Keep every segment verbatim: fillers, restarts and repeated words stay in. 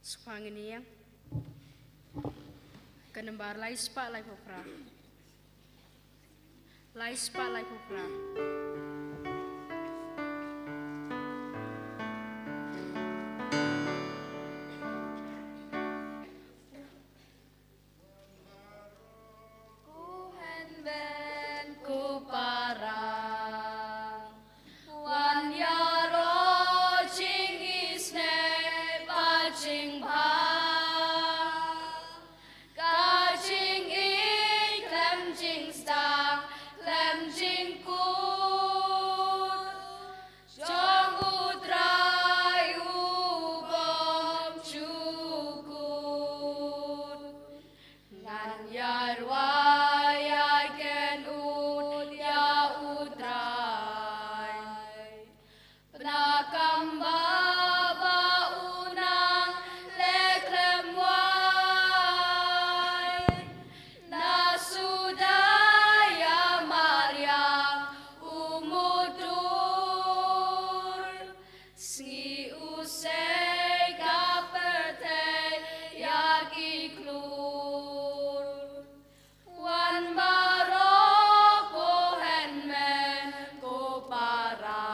Sngewbha ngin ïeng. Ka nambar lai spah lai phew phra. Lai spah lai phew phra. Ko hynmen ko para, wan ïaroh jingisynei bad jingbha. Ka jingïeit khlem jingsdang khlem jingkut jong U Trai u bym ju kut. Ngan ïarwai ïa kynnoh ïa U Trai. Bad na ka bynta ba u nang leh khlem wai, na suda ïa mariang u mutur. Sngi u sei ka pyrthei ïa ki klur. Wan baroh ko hynmen ko para.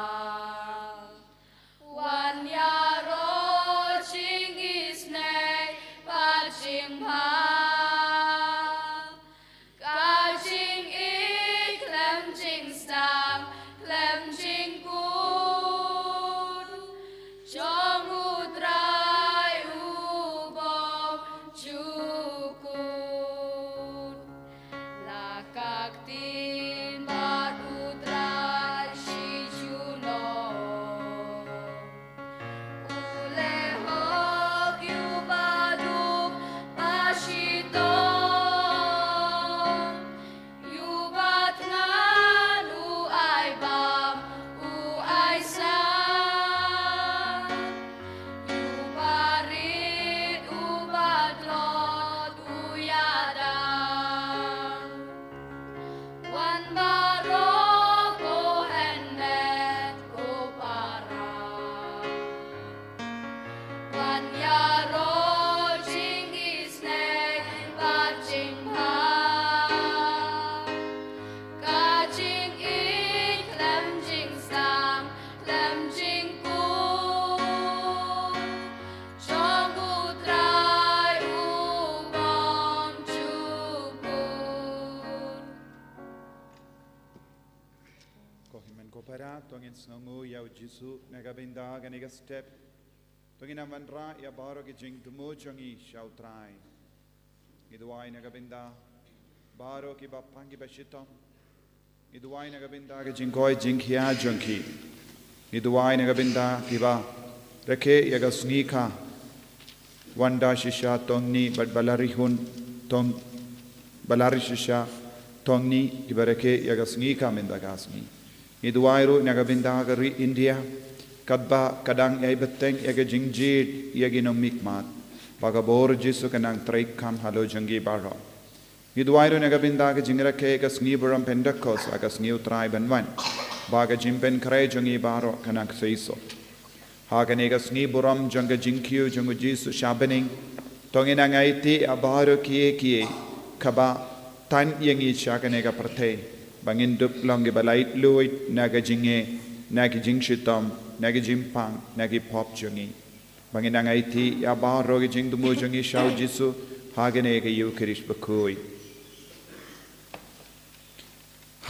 Wan ïaroh jingisynei bad jingbha. Ka jingïeit khlem jingsdang khlem jingkut jong U Trai u bym ju kut. La ka ktien bad U Trai shi junom. U leh hok ïa u baduk ba shitom. Ïa u batngan u ai bam u ai san. Ïa u barit u batlot u ïadang. Wan baroh ko hynmen ko para. Wan ïaroh jingisynei bad jingbha. Ka jingïeit khlem jingsdang khlem jingkut jong U Trai u bym ju kut. Ko hynmen ko para, to ngin sngewnguh ïa U Jisu na ka bynta kane ka step. To ngin ïa wanrah ïa baroh ki jingthmu jong ngi sha U Trai. Ngi duwai na ka bynta baroh kiba pang kiba shitom. Ngi duwai na ka bynta ka jingkoit jingkhiah jong ki. Ngi duwai na ka bynta kiba rakhe ïa ka sngi ka wanda shisha tong ni bad ba la rihun tong, ba la ri shisha tong ni kiba rakhe ïa ka sngi ka mynta ka sngi. Ngi duwai ruh na ka bynta ka ri India katba ka dang ïai bteng ïa ka jingjied ïa ki nongmihkhmat. Ba ka bor Jisu kan nang treikam halor jong ki baroh. Ngi duwai ruh na ka bynta ka jingrakhe ka sngi burom Pentekost, ha ka sngi U Trai ban wan. Ba ka jingpynkhreh jong ngi baroh kan nang seisoh. Ha kane ka sngi burom jong ka jingkiew jong U Jisu sha bneng. To ngin nang aiti ïa baroh kiei kiei kaba tan ïa ngi sha kane ka pyrthei. Ba ngin dup long kiba laitluid na ka jingeh, na ki jingshitom, na ki jingpang, na ki pop jong ngi. Ba ngin nang aiti ïa baroh ki jingthmu jong ngi sha U Jisu ha kane ka Ïukharist bakhuid.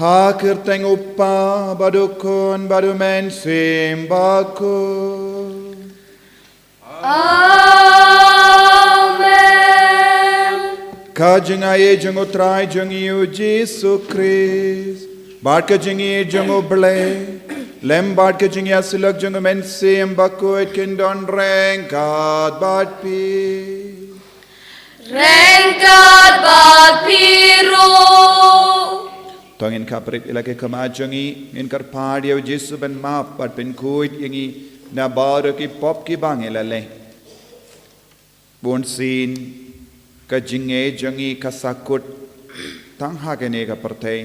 Ha ka kyrteng U Kpa bad U Khun bad U Mynsiem Bakhuid. Amen. Ka jingaiei jong U Trai jong ngi U Jisu Khrist bad ka jingïeit jong U Blei lem bad ka jingïasyllok jong U Mynsiem Bakhuid kin don ryngkat bad phi. Ryngkat bad phi ruh. To ngin khaprit ïa la ki khmat jong ngi, ngin kyrpad ïa U Jisu ban map bad pynkhuid ïa ngi na baroh ki pop kiba ngi la leh. Bunsien ka jingngeit jong ngi ka sakut tang ha kane ka pyrthei.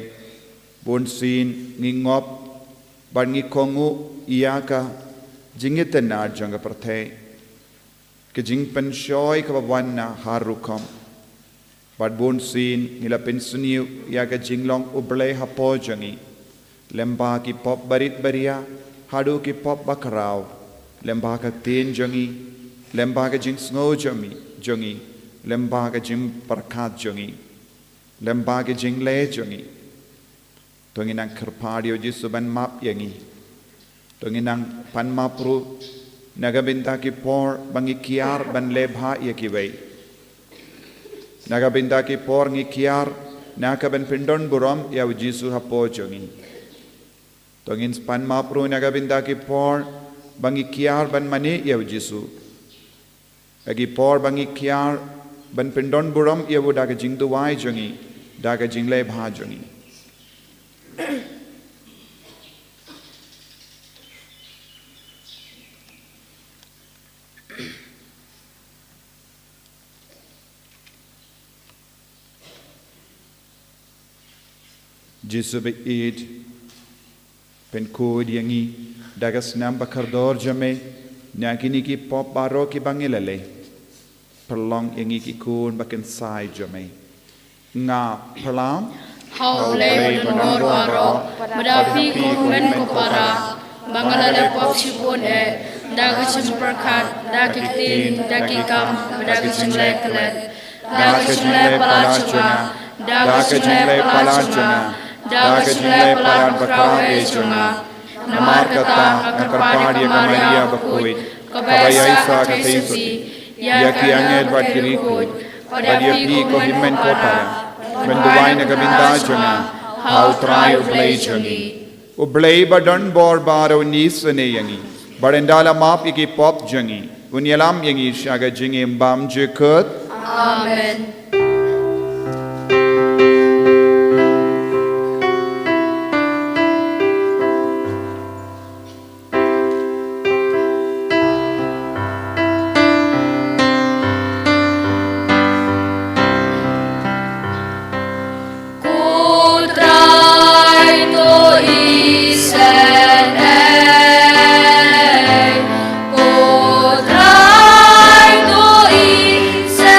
Bunsien ngi ngop bad ngi kohnguh ïa ka jingitynnad jong ka pyrthei. Ka jingpynshoi kaba wan na ha rukom. Bad bun sien ngi la pynsniew ïa ka jinglong U Blei hapoh jong ngi. Lyngba ki pop barit baria, haduh ki pop bakhraw. Lyngba ka ktien jong ngi, lyngba ka jingsngew jong ngi, jong ngi, lyngba ka jingpyrkhat jong ngi, lyngba ka jingleh jong ngi. To ngin nang kyrpad ïa U Jisu ban map ïa ngi. To ngin nang pan map ruh na ka bynta ki por ba ngi kiar ban leh bha ïa kiwei. Na ka bynta ki por ngi kiar na ka ban pyndon burom ïa U Jisu hapoh jong ngi. To ngin pan map ruh na ka bynta ki por ba ngi kiar ban mane ïa U Jisu. Ha ki por ba ngi kiar ban pyndon burom ïa u da ka jingduwai jong ngi, da ka jingleh bha jong ngi. Jisu ba ïeit, pynkhuid ïa ngi da ka snam ba kordor jong me na kine ki pop baroh kiba ngi la leh. Pynlong ïa ngi ki khun ba kynsai jong me. Nga pyrshang ha U Blei badonbor baroh, bad ha phi ko hynmen ko para, ba nga la leh pop shibun eh, da ka jingpyrkhat, da ka ktien, da ki kam, bad da ka jingleh klet. Da ka jingleh palat jong nga, da ka jingleh palat jong nga, da ka jingleh palat bakhraw eh jong nga. Namar kata nga kyrpad ïa ka Maria bakhuid, kaba ïaisah ka Jisu, ïa ki angel bad ki riewkhuid, bad ïa phi ko hynmen ko para, ban duwai na ka bynta jong nga ha U Trai U Blei jong ngi. U Blei badonbor baroh un isynei ïa ngi, bad un da la map ïa ki pop jong ngi, un ïalam ïa ngi sha ka jingim bymjukut. Amen. Ko Trai to isynei, ko Trai to isynei.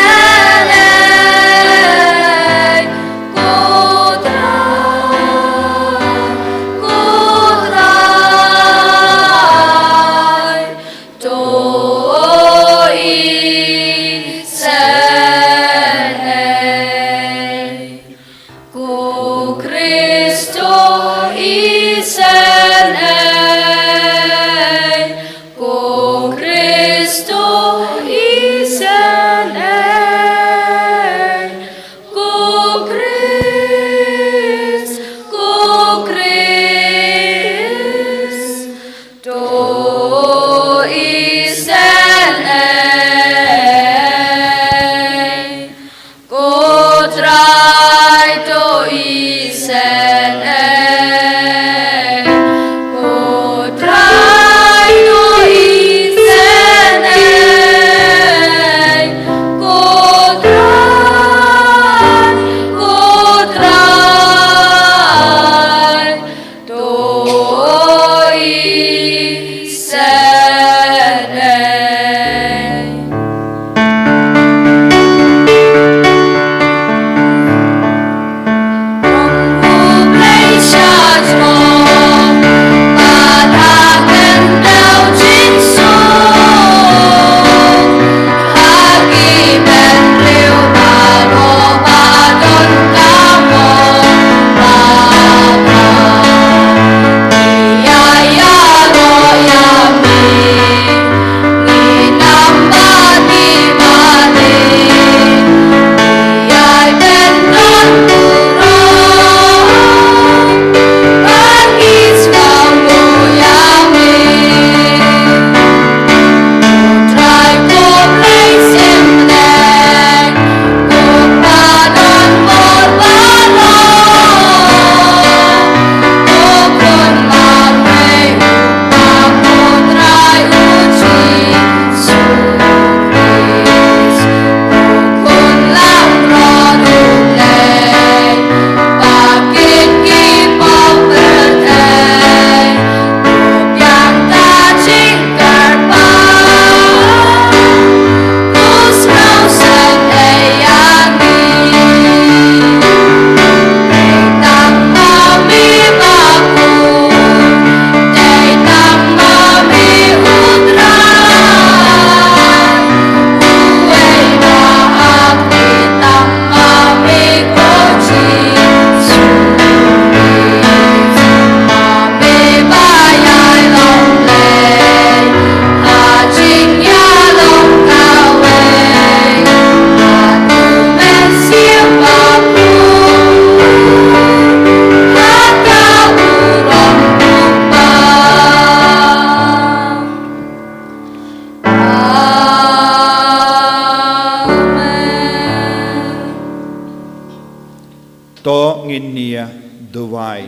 To ngin ïa duwai.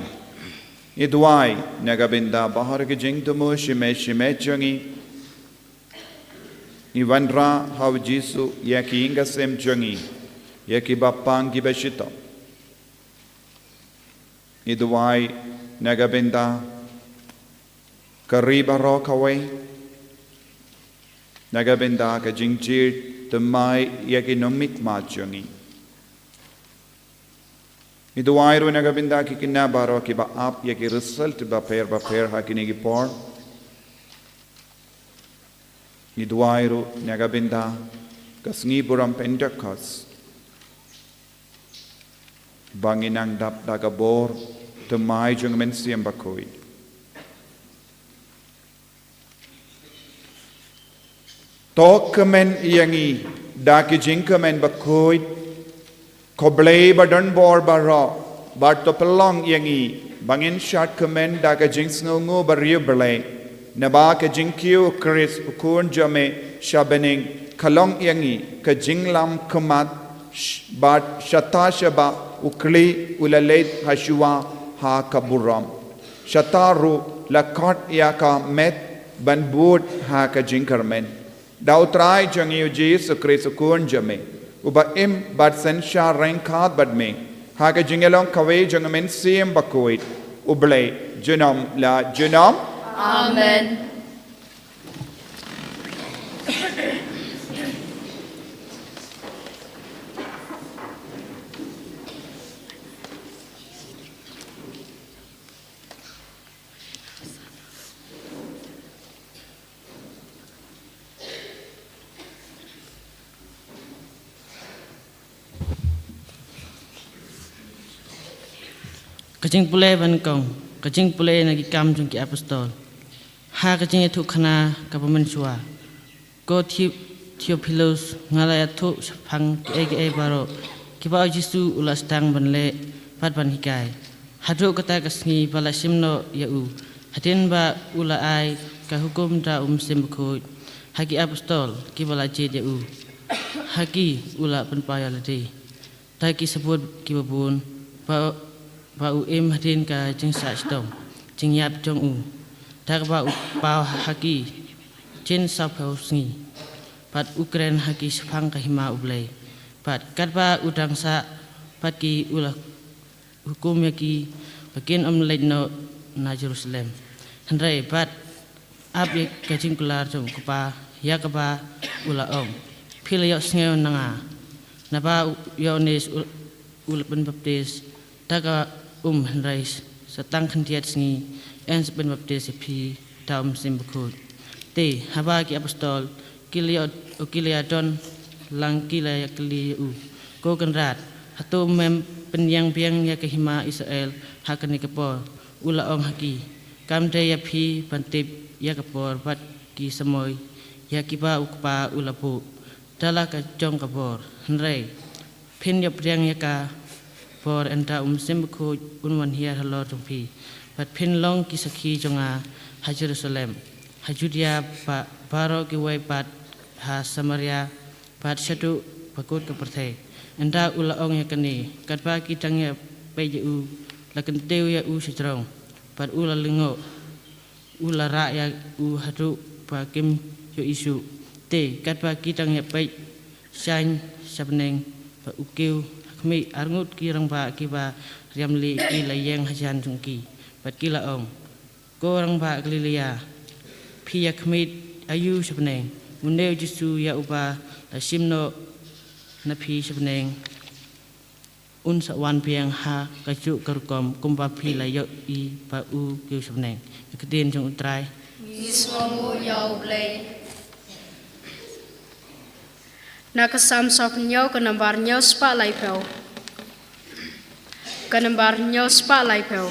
Ngi duwai na ka bynta baroh ki jingthmu shimet shimet jong ngi. Ngi wanrah ha u Jisu ïa ki ïing ki sem jong ngi, ïa ki bapang ki bashitom. Ngi duwai na ka bynta ka ri baroh kawei, na ka bynta ka jingjia thymmai ïa ki nongmihkhmat jong ngi. Ngi duwai ruh na ka bynta ki khynnah baroh kiba ap ïa ki result bapher bapher ha kine ki por. Ngi duwai ruh na ka bynta ka sngi burom Pentecost, ba ngin nang dap da ka bor thymmai jong u Mynsiem Bakhuid. To kmen ïa ngi da ki jingkmen bakhuid, ko Blei ba don bor baroh, bad to pynlong ïa ngi ba ngin shad kmen da ka jingsngewnguh bariewblei, naba ka jingkiew u Khrist u Khun jong me sha bneng ka long ïa ngi ka jinglam khmat, sh-, bad shata shaba u Khlieh u la leit ha shuwa ha ka burom, shata ruh la khot ïa ka met ban bud ha ka jingkyrmen. Da u Trai jong ngi u Jisu Khrist u Khun jong me, uba im bad synshar ryngkat bad me, ha ka jingïalong kawei jong u Mynsiem Bakhuid, U Blei junom la junom. Amen. Ka jingpule ba nyngkong, ka jingpule na Ki Kam jong ki Apostol. Ha ka jingïathuhkhana kaba mynshuwa. Ko Thi-, Theophilus, nga la ïathuh shaphang kiei kiei baroh kiba u Jisu u la sdang ban leh bad ban hikai, haduh kata ka sngi ba la shim noh ïa u, hadien ba u la ai ka hukum da u Mynsiem Bakhuid ha ki apostol kiba la jied ïa u. Ha ki u la pynpaw ïa lade da ki sabut kiba bun, ba, ba u im hadien ka jingsah shitom jingïap jong u, da kaba u paw ha ki jin sawphew sngi, bad u kren ha ki shaphang ka hima U Blei. Bad katba u dang sah bad ki, u la hukum ïa ki ba kin ym leit noh na Jerusalem, hynrei bad ap ïa ka jingkular jong U Kpa, ïa kaba u la ong, phi la ïohsngew na nga, naba u Ïoannis u, u la pynbaptis da ka um, hynrei sa tang khyndiat sngi yn sa pynbaptis ïa phi da u Mynsiem Bakhuid. Te haba ki apostol ki la ïoh, ki la ïadon lang, ki la ïakylli ïa u, Ko Kynrad, hato mem pynïeng biang ïa ka hima Israel ha kane ka por? U la ong ha ki, Kam dei ïa phi ban tip ïa ka por bad ki samoi ïa kiba U Kpa u la buh da la ka jong ka bor, hynrei phin ïoh pdiang ïa ka por ynda u Mynsiem Bakhuid un wan hiar halor jong phi, bad phin long ki sakhi jong nga ha Jerusalem, ha Judia, ba, baroh kiwei pat ha Samaria, bad shaduh ba kut ka pyrthei. Ynda u la ong ïa kane, katba ki dang ïa peit ïa u, la kyntiew ïa u shajrong, bad u la lyngngoh. U la rah ïa u haduh ba kim ïohi shuh. Te katba ki dang ïa peit shaiñ sha bneng, ba u kiew ha khmih, arngut ki rangbah kiba riam lieh ki la ïeng hajan jong ki, bad ki la ong, Ko rangbah Galilea, phi ïa khmih aïu sha bneng? Une u Jisu ïa uba la shim noh na phi sha bneng, un sa wan biang ha kajuh ka rukom kumba phi la ïohi ba u kiew sha bneng. Ka ktien jong U Trai. Ngi sngewbha ïa U Blei. Na ka Salm sawphew hynñiew, ka nambar hynñiew spah laiphew. Ka nambar hynñiew spah laiphew.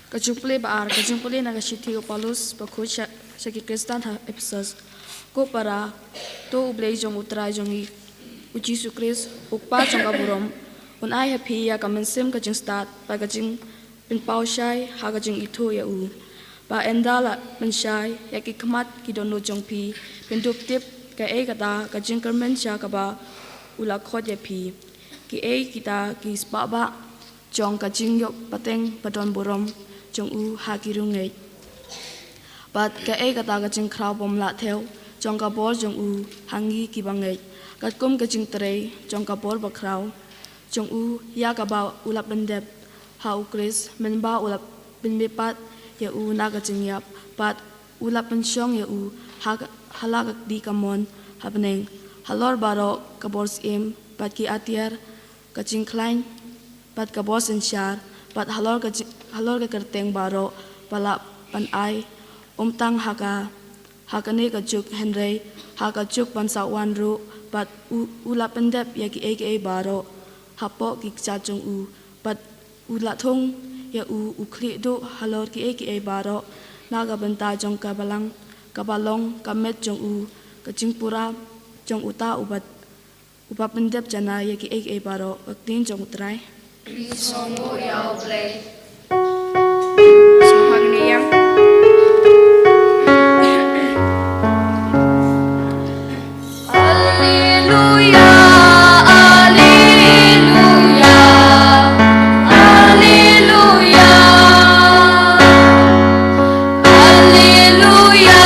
Ka jingpule ba ar, ka jingpule na ka shithi u Paulus bakhuid sha, sha ki Khristan ha Ephesus. Ko para, to U Blei jong U Trai jong ngi, U Jisu Khrist, U Kpa jong ka burom, un ai ha phi ïa ka mynsiem ka jingstad, bad ka jingpynpaw shai, ha ka jingithuh ïa u. Bad ynda la pynshai ïa ki khmat ki dohnud jong phi, phin dup tip kaei kata ka jingkyrmen sha kaba u la khot ïa phi. Kiei kita ki spah bah jong ka jingïoh pateng ba don burom jong u ha ki riewngeit. Bad kaei kata ka jingkhraw bym lah thew jong ka bor jong u ha ngi kiba ngeit. Katkum ka jingtrei jong ka bor bakhraw jong u ïa kaba u la pyndep ha U Khrist, mynba u la pynmihpat ïa u na ka jingïap, bad u la pynshong ïa u ha ka, ha la ka kti kamon ha bneng, halor baroh ka bor syiem, bad ki atiar ka jingkhlaiñ, bad ka bor synshar, bad halor ka jing, halor ka kyrteng baroh ba la pynai, ym tang ha ka, ha kane ka juk hynrei ha ka juk ban sa wan ruh, bad u, u la pyndep ïa kiei kiei baroh hapoh ki kjat jong u, bad u la thung ïa u, u khlieh duh halor kiei kiei baroh na ka bynta jong ka Balang, kaba long ka met jong u, ka jingpura jong uta uba, uba pyndep janai ïa kiei kiei baroh. Ka ktien jong U Trai. Ki sngewbha ïa U Blei. Sngewbha ngin ïeng. Alleluia, alleluia, alleluia. Alleluia,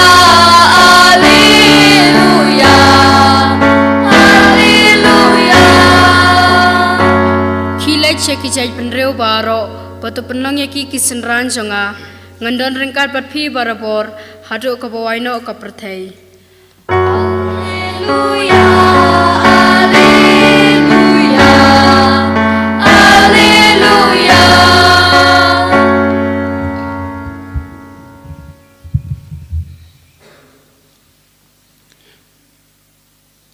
alleluia, alleluia. Khie leit sha ki jaitbynriew baroh, bad to pynlong ïa ki ki synran jong nga. Ngan don ryngkat bad phi barabor, haduh kaba wai noh ka pyrthei. Alleluia, alleluia, alleluia.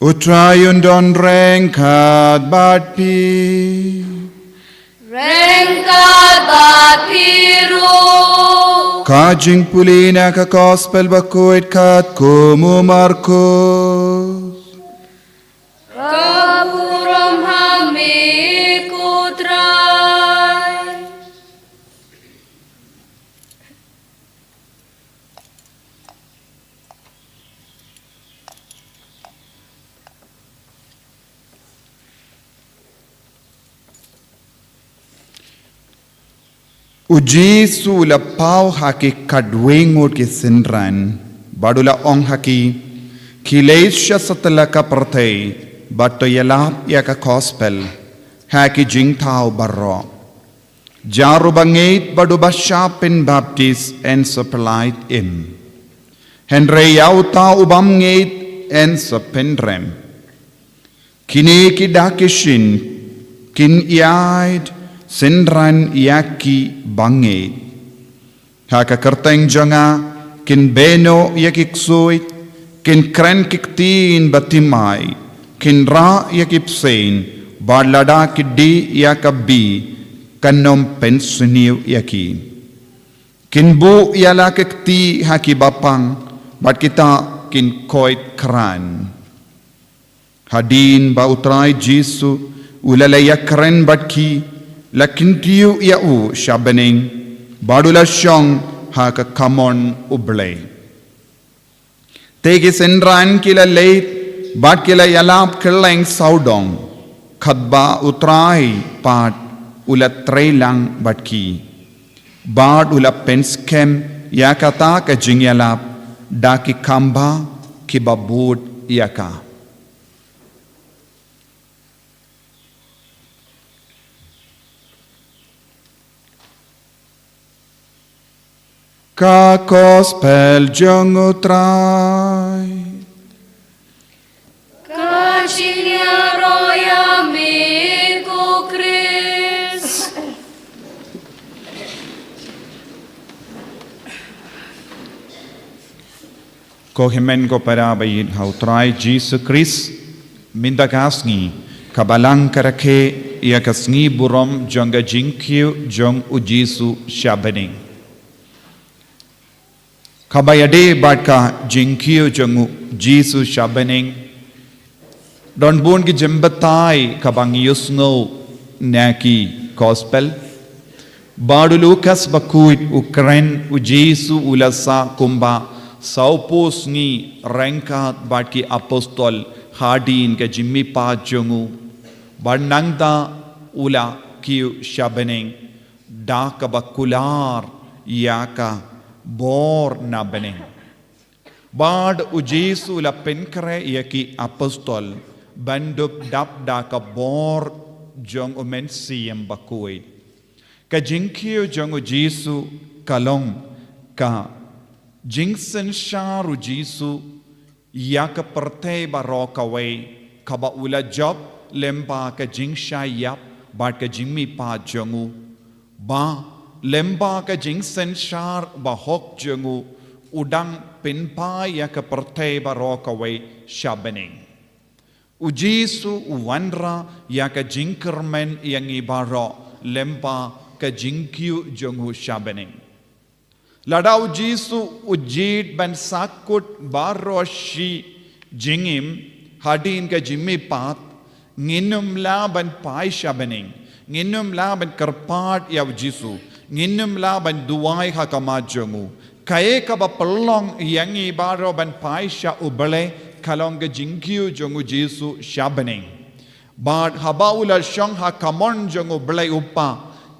U Trai un don ryngkat bad phi. Ryngkat bad phi ruh. Ka jingpule na ka Gospel bakhuid katkum u Markos. Ka burom ha me ko Trai. U Jisu u la paw ha ki khatwei ngut ki synran, bad u la ong ha ki, khie leit sha satlak ka pyrthei, bad to ïalap ïa ka Gospel ha ki jingthaw baroh. Jar uba ngeit bad uba shah pynbaptis yn sa pyllait im. Hynrei ïa uta u bym ngeit yn sa pynrem. Kine ki dak ki shin kin ïaid synran ïa ki ba ngeit. Ha ka kyrteng jong nga kin beh noh ïa ki ksuid, kin kren ki ktien ba thymmai, kin rah ïa ki bseiñ, bad lada ki dih ïa ka bih, kan ym pynsniew ïa ki. Kin buh ïa la ki kti ha ki ba pang, bad kita kin koit kran. Hadien ba U Trai Jisu u la la ïakren bad ki, la kyntiew ïa u sha bneng, bad u la shong ha ka kamon U Blei. Te ki synran ki la leit, bad ki la ïalap kylleng sawdong, katba U Trai pat u la trei lang bad ki. Bad u la pynskhem ïa kata ka jingïalap da ki khambha kiba bud ïa ka. Ka Gospel jong U Trai. Ka jingïaroh ïa me ko Khrist. Ko hynmen ko para ba ïeit ha U Trai Jisu Khrist, mynta ka sngi ka Balang ka rakhe ïa ka sngi burom jong ka jingkiew jong U Jisu sha bneng. Kaba ïadei bad ka jingkiew jong u Jisu sha bneng. Don bun ki jingbatai kaba ngi ïohsngew na ki gospel. Bad u Lukas bakhuid u kren u Jisu u la sah kumba sawphew sngi ryngkat bad ki apostol hadien ka jingmihpat jong u. Bad nangta u la kiew sha bneng da kaba kular ïa ka bor na bneng. Bad u Jisu u la pynkhreh ïa ki apostol ban dup dap da ka bor jong u Mynsiem Bakhuid. Ka jingkiew jong u Jisu ka long ka jingsynshar u Jisu ïa ka pyrthei baroh kawei, kaba u la jop lyngba ka jingshah ïap bad ka jingmihpat jong u. Ba lyngba ka jingsynshar bahok jong u, u dang pynpaw ïa ka pyrthei baroh kawei sha bneng. U Jisu u wanrah ïa ka jingkyrmen ïa ngi baroh lyngba ka jingkiew jong u sha bneng. Lada u Jisu u jied ban sahkut baroh shi jingim hadien ka jingmihpat, ngin ym lah ban phai sha bneng, ngin ym lah ban kyrpad ïa u Jisu, ngin ym lah ban duwai ha khmat jong u. Kaei kaba pynlong ïa ngi baroh ban phai sha u Blei ka long ka jingkiew jong u Jisu sha bneng. Bad haba u la shong ha kamon jong u Blei u Kpa,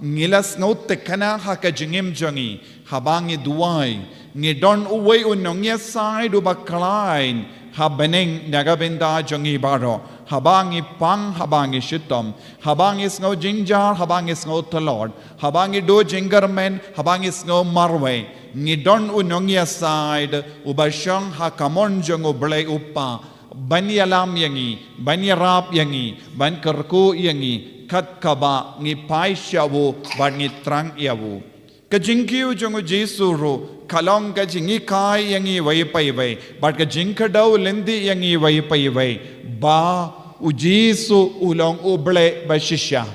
ngi la sngewthikna ha ka jingim jong ngi, haba ngi duwai, ngi don uwei u nongïasaid uba khlaiñ ha bneng na ka bynta jong ngi baroh. Haba ngi pang, haba ngi shitom, haba ngi sngew jynjar, haba ngi sngew tlot, haba ngi duh jingkyrmen, haba ngi sngew marwei, ngi don u nongïasaid uba shong ha kamon jong u Blei u Kpa ban ïalam ïa ngi, ban ïarap ïa ngi, ban kyrkhu ïa ngi kat kaba ngi phai sha u bad ngi thrang ïa u. Ka jingkiew jong u Jisu ruh ka long ka jinghikai ïa ngi iwei pa iwei bad ka jingkdew lynti ïa ngi iwei pa iwei ba u Jisu u long u Blei bashisha.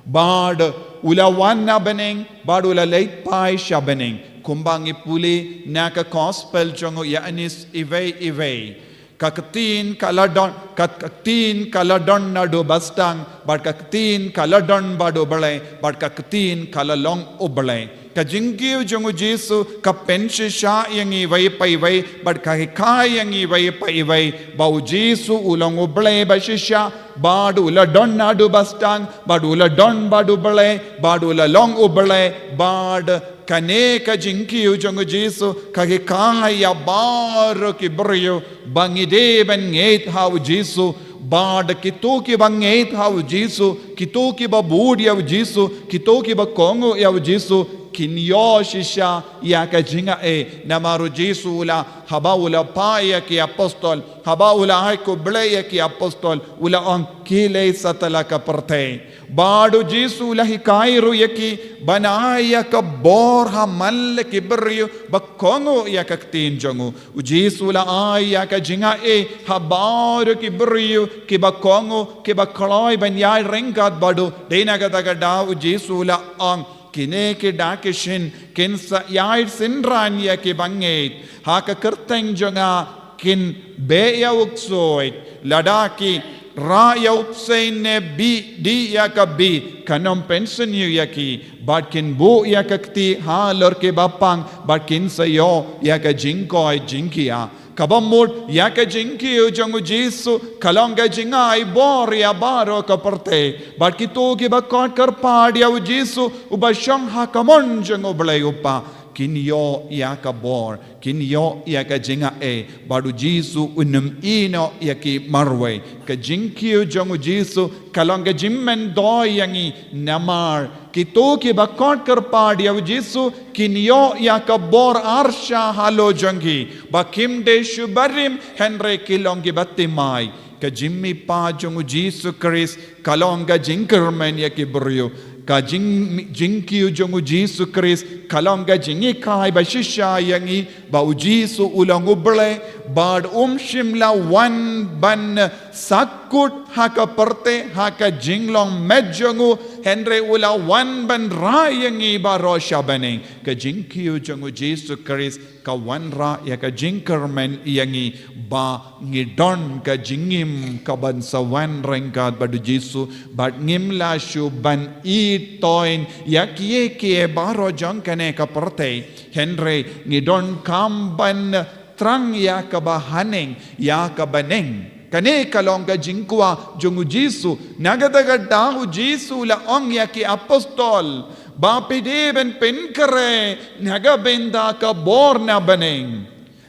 Bad u la wan na bneng bad u la leit phai sha bneng. Kumba ngi pule na ka gospel jong u Ïoannis iwei iwei, ka ktien ka la don, ka ktien ka la don naduh ba sdang, bad ka ktien ka la don bad u Blei, bad ka ktien ka la long u Blei. Ka jingkiew jong u Jisu ka pynshisha ïa ngi iwei pa iwei bad ka hikai ïa ngi iwei pa iwei ba u Jisu u long u Blei bashisha, bad u la don naduh ba sdang, bad u la don bad u Blei, bad u la long u Blei. Bad kane ka jingkiew jong u Jisu ka hikai ïa baroh ki briew ba ngi dei ban ngeit ha u Jisu. Bad kito kiba ngeit ha u Jisu, kito kiba bud ïa u Jisu, kito kiba kohnguh ïa u Jisu kin ïoh shisha ïa ka jingaiei. Namar u Jisu u la, haba u la phah ïa ki apostol, haba u la ai khublei ïa ki apostol, u la ong, khie leit satlak ka pyrthei. Bad u Jisu u la hikai ruh ïa ki ban ai ïa ka bor ha man la ki briew ba kohnguh ïa ka ktien jong u. U Jisu u la ai ïa ka jingaiei ha baroh ki briew kiba kohnguh, kiba kloi ban ïaid ryngkat bad u. Dei na kata ka daw u Jisu u la ong, kine ki da ki shin kin sa ïaid synran ïa kiba ngeit. Ha ka kyrteng jong nga kin beh ïa u ksuid, lada ki rah ïa u bseiñ ne bih, dih ïa ka bih, kan ym pynsniew ïa ki. Bad kin buh ïa ka kti halor kiba pang, bad kin sa ïoh ïa ka jingkoit jingkhiah. Kaba mut, ïa ka jingkiew jong u Jisu ka long ka jingai bor ïa baroh ka pyrthei. Bad kito kiba khot kyrpad ïa u Jisu uba shong ha kamon jong u Blei u Kpa, kin ïoh ïa ka bor, kin ïoh ïa ka jingaiei. Bad u Jisu un ym ïehnoh ïa ki marwei. Ka jingkiew jong u Jisu ka long ka jingmyntoi ïa ngi, namar kito kiba khot kyrpad ïa u Jisu kin ïoh ïa ka bor arsha halor jong ki, ba kim dei shu barim hynrei ki long kiba thymmai. Ka jingmihpat jong u Jisu Khrist ka long ka jingkyrmen ïa ki briew. Ka jing, jingkiew jong u Jisu Khrist ka long ka jinghikai bashisha ïa ngi ba u Jisu u long u Blei, bad um shym la wan ban sahkut ha ka pyrthei ha ka jinglong met jong u, Hynrei u la wan ban rah ïa ngi baroh sha bneng. Ka jingkiew jong u Jisu Khrist ka wanrah ïa ka jingkyrmen ïa ngi ba ngi don ka jingim kaban sa wan ryngkat bad u Jisu, bad ngim lah shuh ban ïeit toiñ ïa kiei kiei baroh jong kane ka pyrthei. Hynrei ngi donkam ban thrang ïa kaba haneng, ïa ka bneng. Kane ka long ka jingkwah jong u Jisu. Na kata ka daw u Jisu u la ong ïa ki apostol ba phi dei ban pynkhreh na ka bynta ka bor na bneng.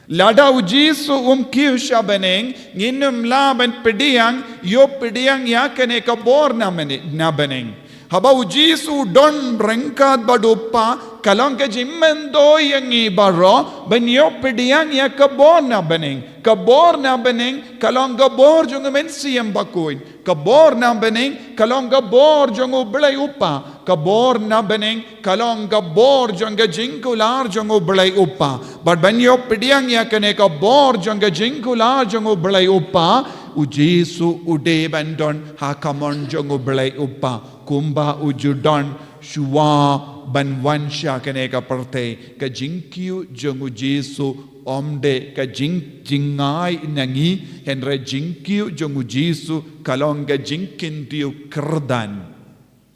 Lada u Jisu um kiew sha bneng, ngin ym lah ban pdiang, ïoh pdiang ïa kane ka bor na bneng. Haba u Jisu u don ryngkat bad u Kpa, ka long ka jingmyntoi ïa ngi baroh ban ïoh pdiang ïa ka bor na bneng. Ka bor na bneng ka long ka bor jong u Mynsiem Bakhuid. Ka bor na bneng ka long ka bor jong u Blei u Kpa. Ka bor na bneng ka long ka bor jong ka jingkular jong u Blei u Kpa. Bad ban ïoh pdiang ïa kane ka bor jong ka jingkular jong u Blei u Kpa, u Jisu u dei ban don ha ka mon jong u Blei u Kpa. Kumba u ju don shuwa ban wan sha kane ka pyrthei. Ka jingkiew jong u Jisu ym dei ka jing, jingngai na ngi, hynrei jingkiew jong u Jisu ka long ka jingkyntiew kyrdan.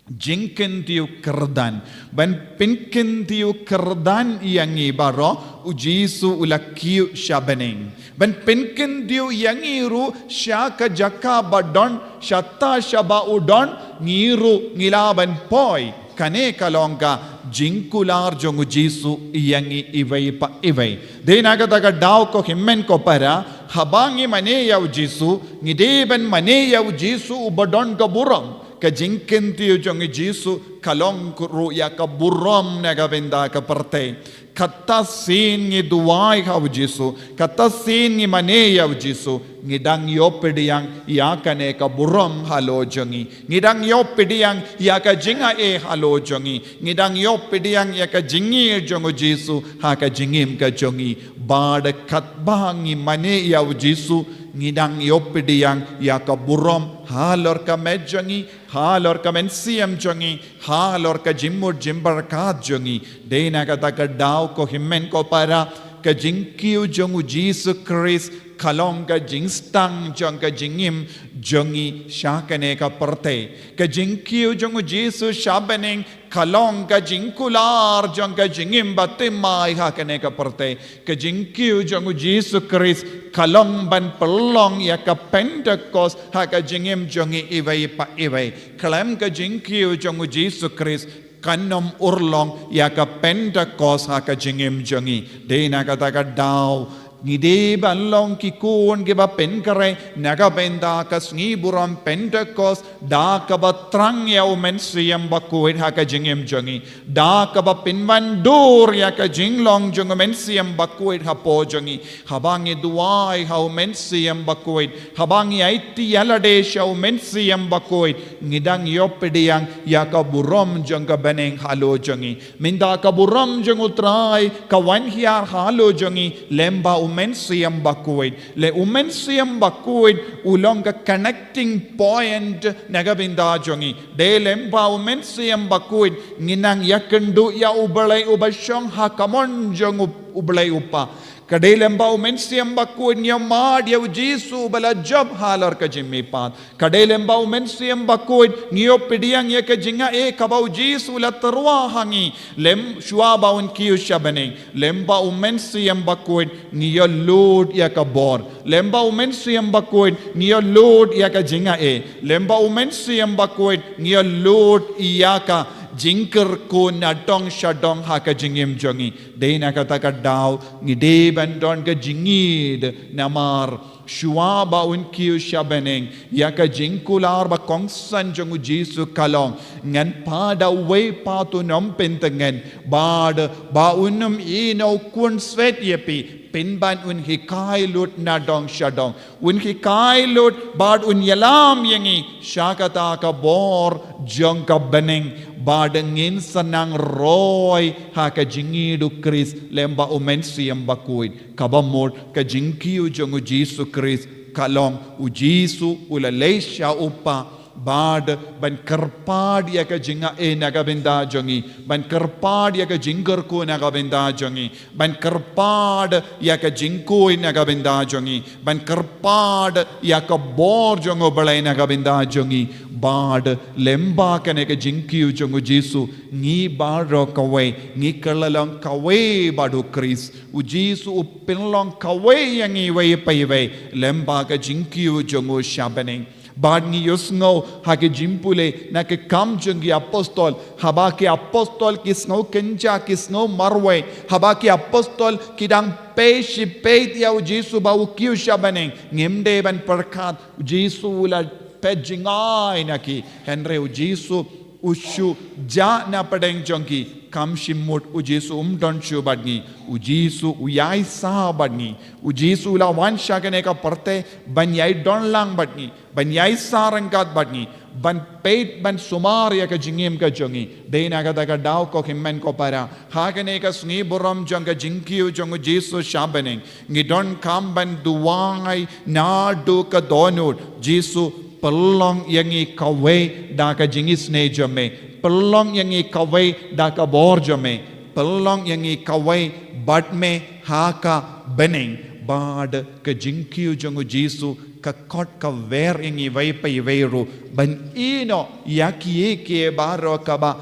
Jingkyntiew kyrdan. Ban pynkyntiew kyrdan ïa ngi baroh, u Jisu u la kiew sha bneng. Ban pynkyntiew ïa ngi ruh sha ka jaka ba don, shata shaba u don, ngi ruh ngi lah ban poi. Kane ka long ka jingkular jong u Jisu ïa ngi iwei pa iwei. Dei na kata ka daw ko hynmen ko para, haba ngi mane ïa u Jisu, ngi dei ban mane ïa u Jisu uba don ka burom. Ka jingkyntiew jong u Jisu ka long ruh ïa ka burom na ka bynta ka pyrthei. Kata sien ngi duwai ha u Jisu, kata sien ngi mane ïa u Jisu, ngi dang ïoh pdiang ïa kane ka burom halor jong ngi. Ngi dang ïoh pdiang ïa ka jingai halor jong ngi. Ngi dang ïoh pdiang ïa ka jingïeit jong u Jisu ha ka jingim ka jong ngi. Bad katba ngi mane ïa u Jisu, ngi dang ïoh pdiang ïa ka burom halor ka met jong ngi, halor ka mynsiem jong ngi, halor ka jingmut jingpyrkhat jong ngi. Dei na kata ka daw ko hynmen ko para, ka jingkiew jong u Jisu Khrist ka long ka jingstad jong ka jingim jong ngi sha kane ka pyrthei. Ka jingkiew jong u Jisu sha bneng ka long ka jingkular jong ka jingim ba thymmai ha kane ka pyrthei. Ka jingkiew jong u Jisu Khrist ka long ban pynlong ïa ka Pentekost ha ka jingim jong ngi iwei pa iwei. Khlem ka jingkiew jong u Jisu Khrist kan ym urlong ïa ka Pentekost ha ka jingim jong ngi. Dei na kata ka daw ngi dei ban long ki khun kiba pynkhreh na ka bynta ka sngi burom Pentekost, da kaba thrang ïa u Mynsiem Bakhuid ha ka jingim jong ngi, da kaba pynwandur ïa ka jinglong jong u Mynsiem Bakhuid hapoh jong ngi. Haba ngi duwai ha u Mynsiem Bakhuid, haba ngi aiti ïalade sha u Mynsiem Bakhuid, ngi dang ïoh pdiang ïa ka burom jong ka bneng halor jong ngi. Mynta ka burom jong u Trai ka wan hiar halor jong ngi lem bad u Mynsiem Bakhuid. Leh u Mynsiem Bakhuid u long ka connecting point na ka bynta jong ngi. Dei lem bad u Mynsiem Bakhuid ngi nang ïakynduh ïa u Blei uba shong ha ka mon jong u, u Blei u Kpa. Ka dei lem bad u Mynsiem Bakhuid ngi ïohmad ïa u Jisu uba la jop halor ka jingmihpat. Ka dei lem bad u Mynsiem Bakhuid ngi ïoh pdiang ïa ka jingai kaba u Jisu u la tyrwa ha ngi lem shuwa ba un kiew sha bneng. Lem bad u Mynsiem Bakhuid ngi ïoh lut ïa ka bor. Lem bad u Mynsiem Bakhuid ngi ïoh lut ïa ka jingai. Lem bad u Mynsiem Bakhuid ngi ïoh lut ïa ka jingkyrkhu na dong sha dong ha ka jingim jong ngi. Dei na kata ka daw ngi dei ban don ka jingïeit namar shuwa ba un kiew sha bneng, ïa ka jingkular ba kongsan jong u Jisu ka long, ngan phah da uwei pat u nongpyntngen, bad ba un ym ïehnoh khun swet ïa phi, pynban un hikai lut na dong sha dong. Un hikai lut bad un ïalam ïa ngi sha kata ka bor jong ka bneng, bad ngin sa nang roi ha ka jingïeit u Khrist lem bad u Mynsiem Bakhuid. Kaba mut ka jingkiew jong u Jisu Khrist ka long u Jisu u la leit sha u Kpa, Bad ban kyrpad ïa ka jingai na ka bynta jong ngi, ban kyrpad ïa ka jingkyrkhu na ka bynta jong ngi, ban kyrpad ïa ka jingkhuid na ka bynta jong ngi, ban kyrpad ïa ka bor jong U Blei na ka bynta jong ngi. Bad lyngba kane ka jingkiew jong U Jisu, ngi baroh kawei ngi kylla long kawei bad U Khrist. U Jisu u pynlong kawei ïa ngi iwei pa iwei lyngba ka jingkiew jong U sha bneng. Bad ngi ïohsngew ha ki jingpule na ki Kam jong ki Apostol, haba ki apostol ki sngew kynja, ki sngew marwei, haba ki apostol ki dang peit shi peit ïa U Jisu ba u kiew sha bneng, ngim dei ban pyrkhat, U Jisu u la peit jngai na ki, hynrei U Jisu u shu jah na pdeng jong ki, kam shym mut U Jisu um don shuh bad ngi. U Jisu u ïaisah bad ngi. U Jisu u la wan sha kane ka pyrthei ban ïai don lang bad ngi, ban ïaisah ryngkat bad ngi, ban peit, ban sumar ïa ka jingim ka jong ngi. Dei na kata ka daw, ko hynmen ko para, ha kane ka sngi burom jong ka jingkiew jong U Jisu sha bneng, ngi donkam ban duwai naduh ka dohnud: Jisu, pynlong ïa ngi kawei da ka jingisynei jong me, pynlong ïa ngi kawei da ka bor jong me, pynlong ïa ngi kawei bad me ha ka bneng. Bad ka jingkiew jong U Jisu ka khot ka wer ïa ngi iwei pa iwei ruh ban ïehnoh ïa kiei kiei baroh kaba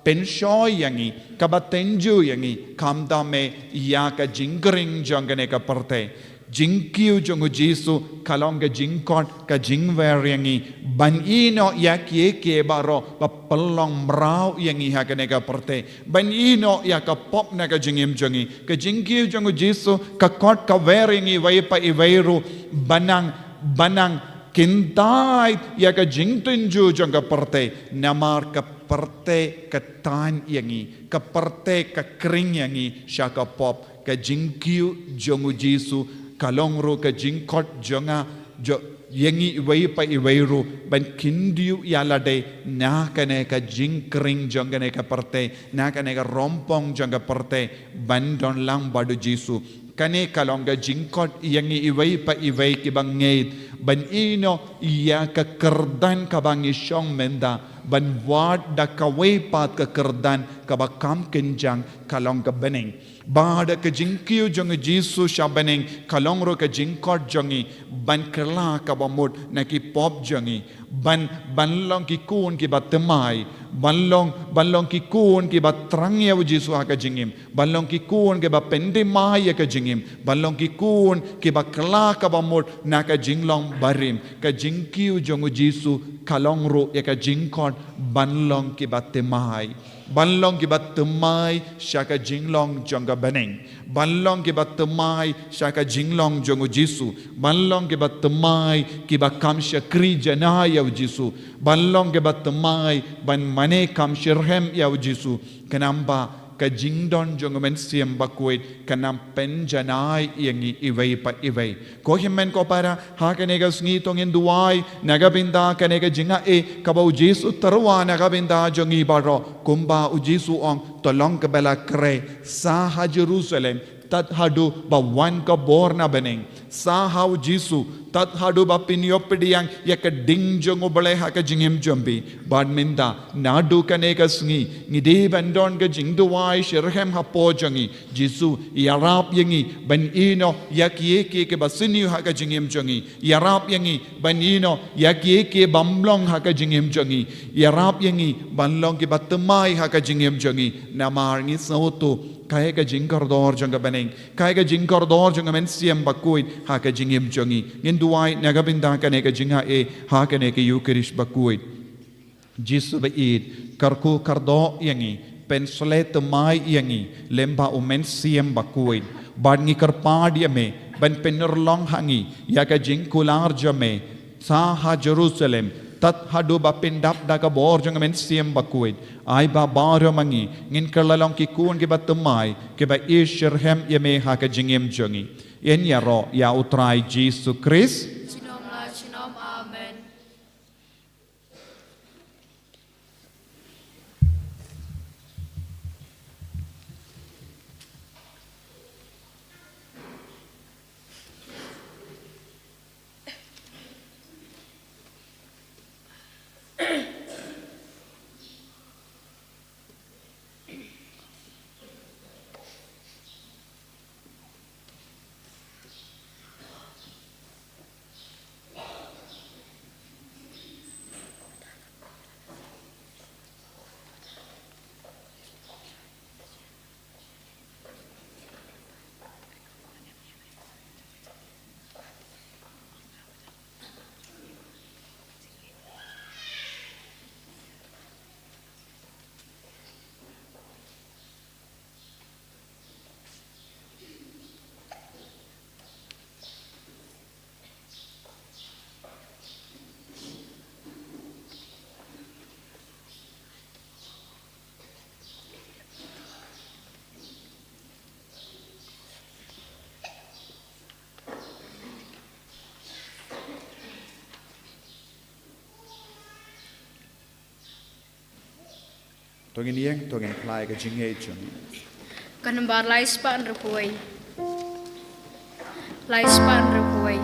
pynshoi ïa ngi, kaba tynjuh ïa ngi, khamtam eh ïa ka jingkring jong kane ka pyrthei. Jingkiew jong U Jisu ka long ka jingkhot, ka jingwer ïa ngi ban ïehnoh ïa kiei kiei baroh ba pynlong mraw ïa ngi ha kane ka pyrthei, ban ïehnoh ïa ka pop na ka jingim jong ngi. Ka jingkiew jong U Jisu ka khot ka wer ïa ngi iwei pa iwei ruh ban nang, ban nang kyntait ïa ka jingtynjuh jong ka pyrthei, namar ka pyrthei ka tan ïa ngi, ka pyrthei ka kring ïa ngi sha ka pop. Ka jingkiew jong U Jisu ka long ruh ka jingkhot jong nga, jong, ïa ngi iwei pa iwei ruh ban khyndiat ïa lade na kane ka jingkring jong kane ka pyrthei, na kane ka rympong jong ka pyrthei, ban don lang bad U Jisu. Kane ka long ka jingkhot ïa ngi iwei pa iwei kiba ngeit ban ïehnoh ïa ka kyrdan kaba ngi shong mynta, ban wad da kawei pat ka kyrdan kaba kham kynjang, ka long ka bneng. Bad ka jingkiew jong U Jisu sha bneng ka long ruh ka jingkhot jong ngi ban kylla kaba mut na ki pop jong ngi, ban, ban long ki khun kiba thymmai, ban long, ban long ki khun kiba thrang ïa U Jisu ha ka jingim, ban long ki khun kiba pynthymmai ïa ka jingim, ban long ki khun kiba kylla kaba mut na ka jinglong barim. Ka jingkiew jong U Jisu ka long ruh ïa ka jingkhot ban long kiba thymmai, ban long kiba thymmai sha ka jinglong jong ka bneng, ban long kiba thymmai sha ka jinglong jong U Jisu, ban long kiba thymmai kiba kham shakri janai ïa U Jisu, ban long kiba thymmai ban mane kham shitrhem ïa U Jisu. Khnang ba ka jingdon jong U Mynsiem Bakhuid kan nang pynjanai ïa ngi iwei pa iwei. Ko hynmen ko para, ha kane ka sngi to ngin duwai na ka bynta kane ka jingai kaba U Jisu u tyrwa na ka bynta jong ngi baroh. Kumba U Jisu u ong, to long kaba la khreh, sah ha Jerusalem tad haduh ba wan ka bor na bneng. Sah ha U Jisu tad haduh ba phin ïoh pdiang ïa ka ding jong U Blei ha ka jingim jong phi. Bad mynta naduh kane ka sngi ngi dei ban don ka jingduwai shitrhem hapoh jong ngi. Jisu, ïarap ïa ngi ban ïehnoh ïa kiei kiei kiba sniew ha ka jingim jong ngi. Ïarap ïa ngi ban ïehnoh ïa kiei kiei bym long ha ka jingim jong ngi. Ïarap ïa ngi ban long kiba thymmai ha ka jingim jong ngi. Namar ngi sngewthuh kaei ka jingkordor jong ka bneng, kaei ka jingkordor jong U Mynsiem Bakhuid ha ka jingim jong ngi. Ngin duwai na ka bynta kane ka jingai ha kane ka Eukharist bakhuid. Jisu ba ïeit, kyrkhu kyrdoh ïa ngi, pynshlei thymmai ïa ngi lyngba U Mynsiem Bakhuid. Bad ngi kyrpad ïa me ban pynurlong ha ngi ïa ka jingkular jong me, sah ha Jerusalem tad haduh ba phin dap da ka bor jong U Mynsiem Bakhuid. Ai ba baroh ma ngi ngin kylla long ki khun kiba thymmai, kiba ïeit shitrhem ïa me ha ka jingim jong ngi. Yn ïaroh ïa U Trai Jisu Khrist. Junom la junom. Amen. To ngin ïeng, to ngin plie ka jingngeit jong ngi. Ka nombar lai spah hynriewphew wei. Lai spah hynriewphew wei.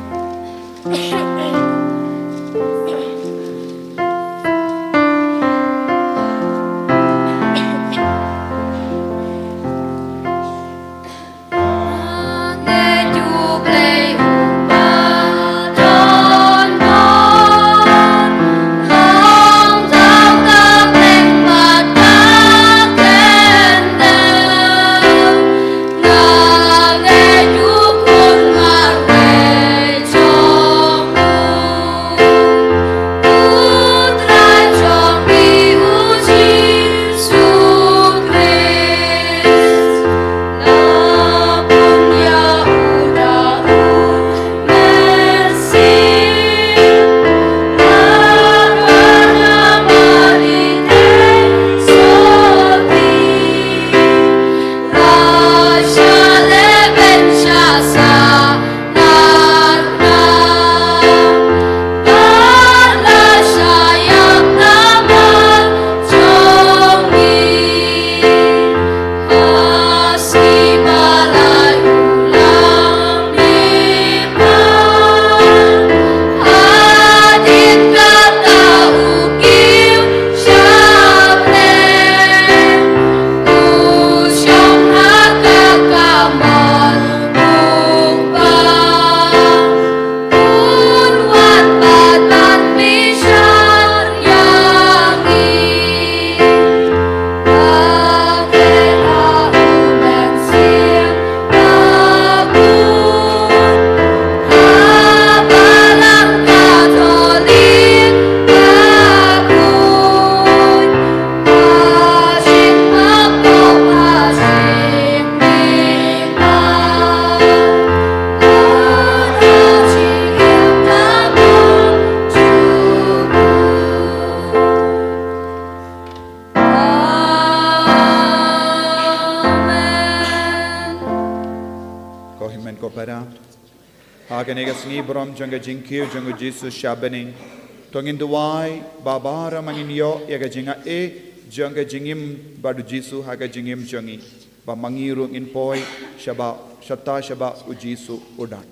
Ko hynmen ko para. Ha kane ka sngi burom jong ka jingkiew jong u Jisu sha bneng, to ngin duwai ba baroh ma ngin ïoh ïa ka jingaiei jong ka jingim bad u Jisu ha ka jingim jong ngi, ba ma ngi ruh ngin poi shaba, shata shaba u Jisu u don.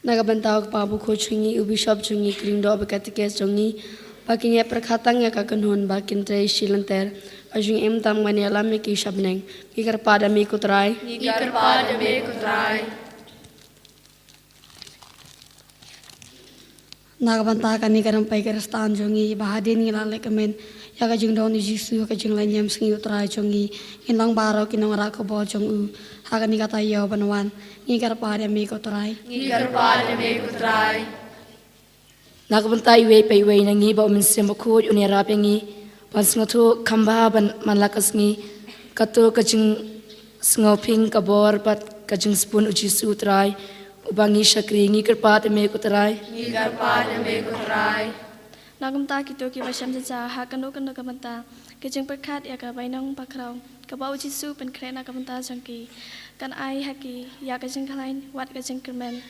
Na ka bynta u kpa bakhuid jong ngi, u bishop jong ngi, ka ringdoh bad ka katikis jong ngi, ba kin ïa pyrkhat tang ïa ka kynhun ba kin trei shi lynter, ka jingim tam ban ïalam ïa ki sha bneng. Ngi kyrpad ïa me ko Trai. Ngi kyrpad ïa me ko Trai. Na ka bynta kane ka rympei Khristan jong ngi, ba hadien ngi la lehkmen ïa ka jingdon u Jisu ha ka jingleit ñiamsngi u Trai jong ngi, ngin long baroh ki nongrah khubor jong u ha kane ka taïew ban wan. Ngi kyrpad ïa me ko Trai. Ngi kyrpad ïa me ko Trai. Na ka bynta iwei pa iwei na ngi ba u Mynsiem Bakhuid un ïarap ïa ngi ban sngewthuh kham bha ban man la ka sngi, kato ka jingsngewphieng ka bor bad ka jingsbun u Jisu u Trai uba ngi shakri. Ngi kyrpad ïa me ko Trai. Ngi kyrpad ïa me ko Trai. Na ka bynta kito kiba shem jynjar ha kano kano ka bynta, ka jingpyrkhat ïa ka bainong bakhraw kaba u Jisu u pynkhreh na ka bynta jong ki, kan ai ha ki ïa ka jingkhlaiñ wat ka jingkyrmen.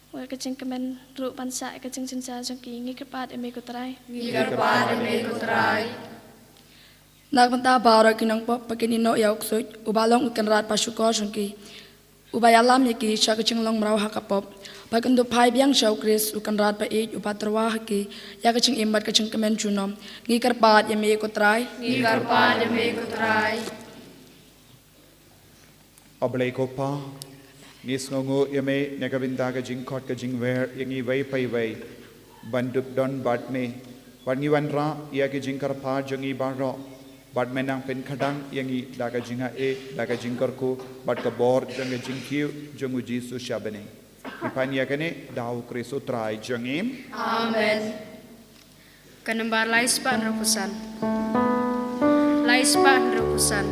Wat ka jingkmen ruh ban shah ïa ka jingjynjar jong ki. Ngi kyrpad ïa me ko Trai. Ngi kyrpad ïa me ko Trai. Na ka bynta baroh ki nongpop ba kin ïehnoh ïa u ksuid uba long u kynrad ba shukor jong ki, uba ïalam ïa ki sha ka jinglong mraw ha ka pop, ba kin dup phai biang sha u Khrist u kynrad ba ïeit uba tyrwa ha ki ïa ka jingim bad ka jingkmen junom. Ngi kyrpad ïa me ko Trai. Ngi kyrpad ïa me ko Trai. A Blei ko Pa, ngi sngewnguh ïa me na ka bynta ka jingkhot ka jingwer ïa ngi iwei pa iwei ban dup don bad me, bad ngi wanrah ïa ki jingkyrpad jong ngi baroh, bad me nang pynkhadang ïa ngi da ka jingaiei, da ka jingkyrkhu bad ka bor jong ka jingkiew jong u Jisu sha bneng. Ngi pan ïa kane da u Khrist u Trai jong ngi. Amen. Ka nombar lai spah hynriewphew san. Lai spah hynriewphew san.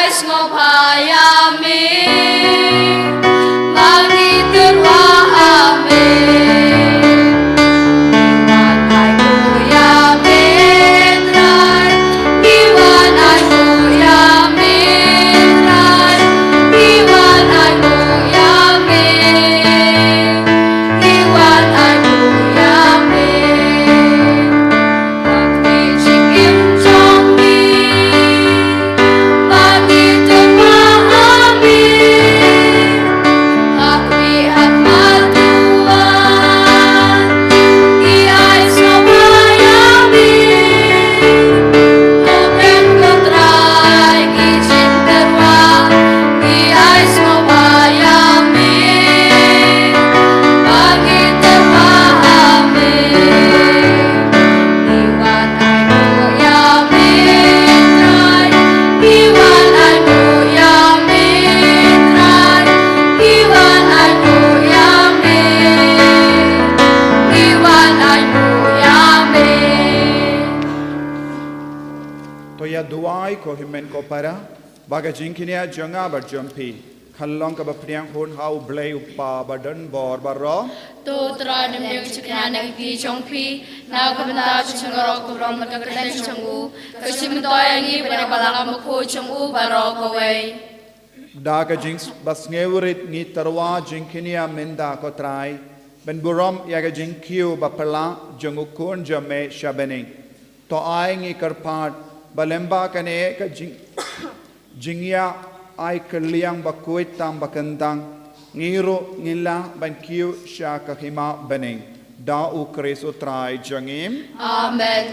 Sngewbha ïa me, ba ngi tyrwa ha me. Ngi wan ai nguh ïa me Trai. Ngi wan ai nguh ïa me Trai. Ngi wan ai nguh ïa me. Ngi wan ai nguh ïa me. To ïa duwai ko hynmen ko para, ba ka jingkñia jong nga bad jong phi kan long kaba pdiang hun ha U Blei U Kpa ba don bor baroh. To Trai, nym dei ka jingkñia na ka kti jong phi, na ka bynta jong ka rok ka burom bad ka kyrteng jong u, ka jingmyntoi ïa ngi bad ïa ka balang bakhuid jong u baroh kawei. Da ka jingbasngew rit ngi tyrwa jingkñia mynta ko Trai, ban burom ïa ka jingkiew ba phylla jong u Khun jong me sha bneng. To ai ngi kyrpad ba lyngba kane ka jing jingïa ai kylliang bakhuid tam ba kyntang, ngi ruh ngin lah ban kiew sha ka hima bneng. Da U Khrist U Trai jong ngi. Amen.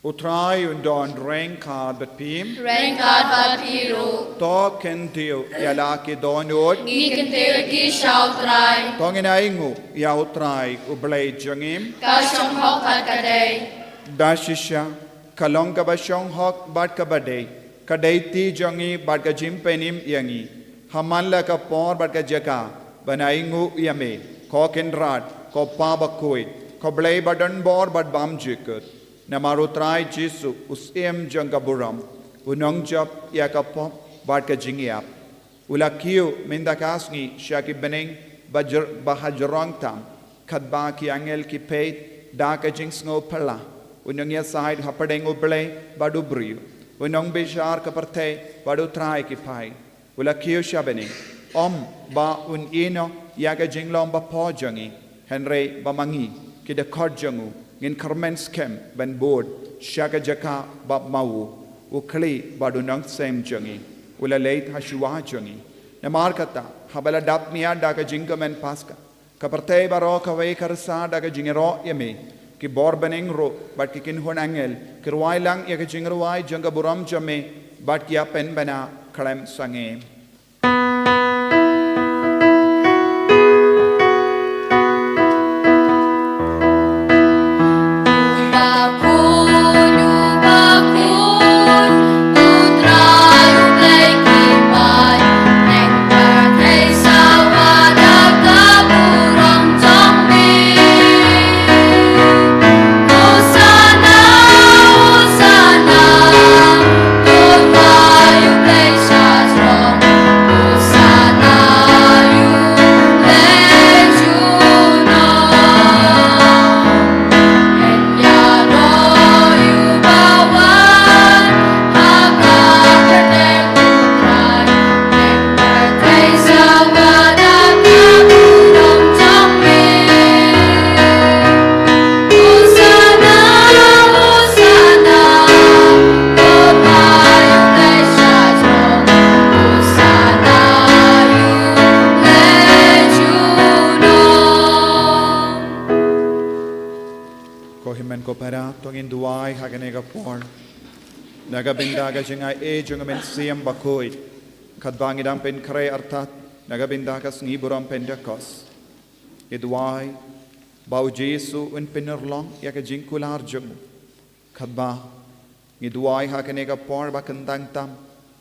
U Trai un don ryngkat bad phi. Ryngkat bad phi ruh. To kyntiew ïa la ki dohnud. Ngi kyntiew ïa ki sha U Trai. To ngin ai nguh ïa U Trai U Blei jong ngi. Ka shong hok bad ka dei. Da shisha ka long kaba shong hok bad kaba dei, ka dei kti jong ngi bad ka jingpynim ïa ngi, ha man la ka por bad ka jaka, ban ai nguh ïa me, ko Kynrad, ko Pa bakhuid, ko Blei ba don bor bad bymjukut. Namar U Trai Jisu, U Syiem jong ka burom, u nongjop ïa ka pop bad ka jingïap, u la kiew mynta ka sngi sha ki bneng ba jr-, ba ha jrong tam, katba ki angel ki peit da ka jingsngew phylla. U nongïasaid hapdeng U Blei bad u briew, u nongbishar ka pyrthei bad U Trai ki phai. U la kiew sha bneng, ym ba un ïehnoh ïa ka jinglong ba pop jong ngi, hynrei ba ma ngi, ki dkhot jong u, ngin kyrmen skhem ban bud sha ka jaka ba ma u, u khlieh bad u nongseng jong ngi, u la leit ha shuwa jong ngi. Namar kata, haba la dap miet da ka jingkmen Paska, ka pyrthei baroh kawei ka rsa da ka jingïaroh ïa me, ki bor bneng ruh bad ki kynhun angel ki rwai lang ïa ka jingrwai jong ka burom jong me, bad ki ïa pynbna khlem sangeh. Ko hynmen ko para, to ngin duwai ha kane ka por na ka bynta ka jingai ei jong ka Mynsiem Bakhuid, katba ngi dang pynkhreh artat na ka bynta ka sngi burom Pentekost. Ngi duwai ba U Jisu un pynurlong ïa ka jingkular jong u. Katba ngi duwai ha kane ka por ba kyntang tam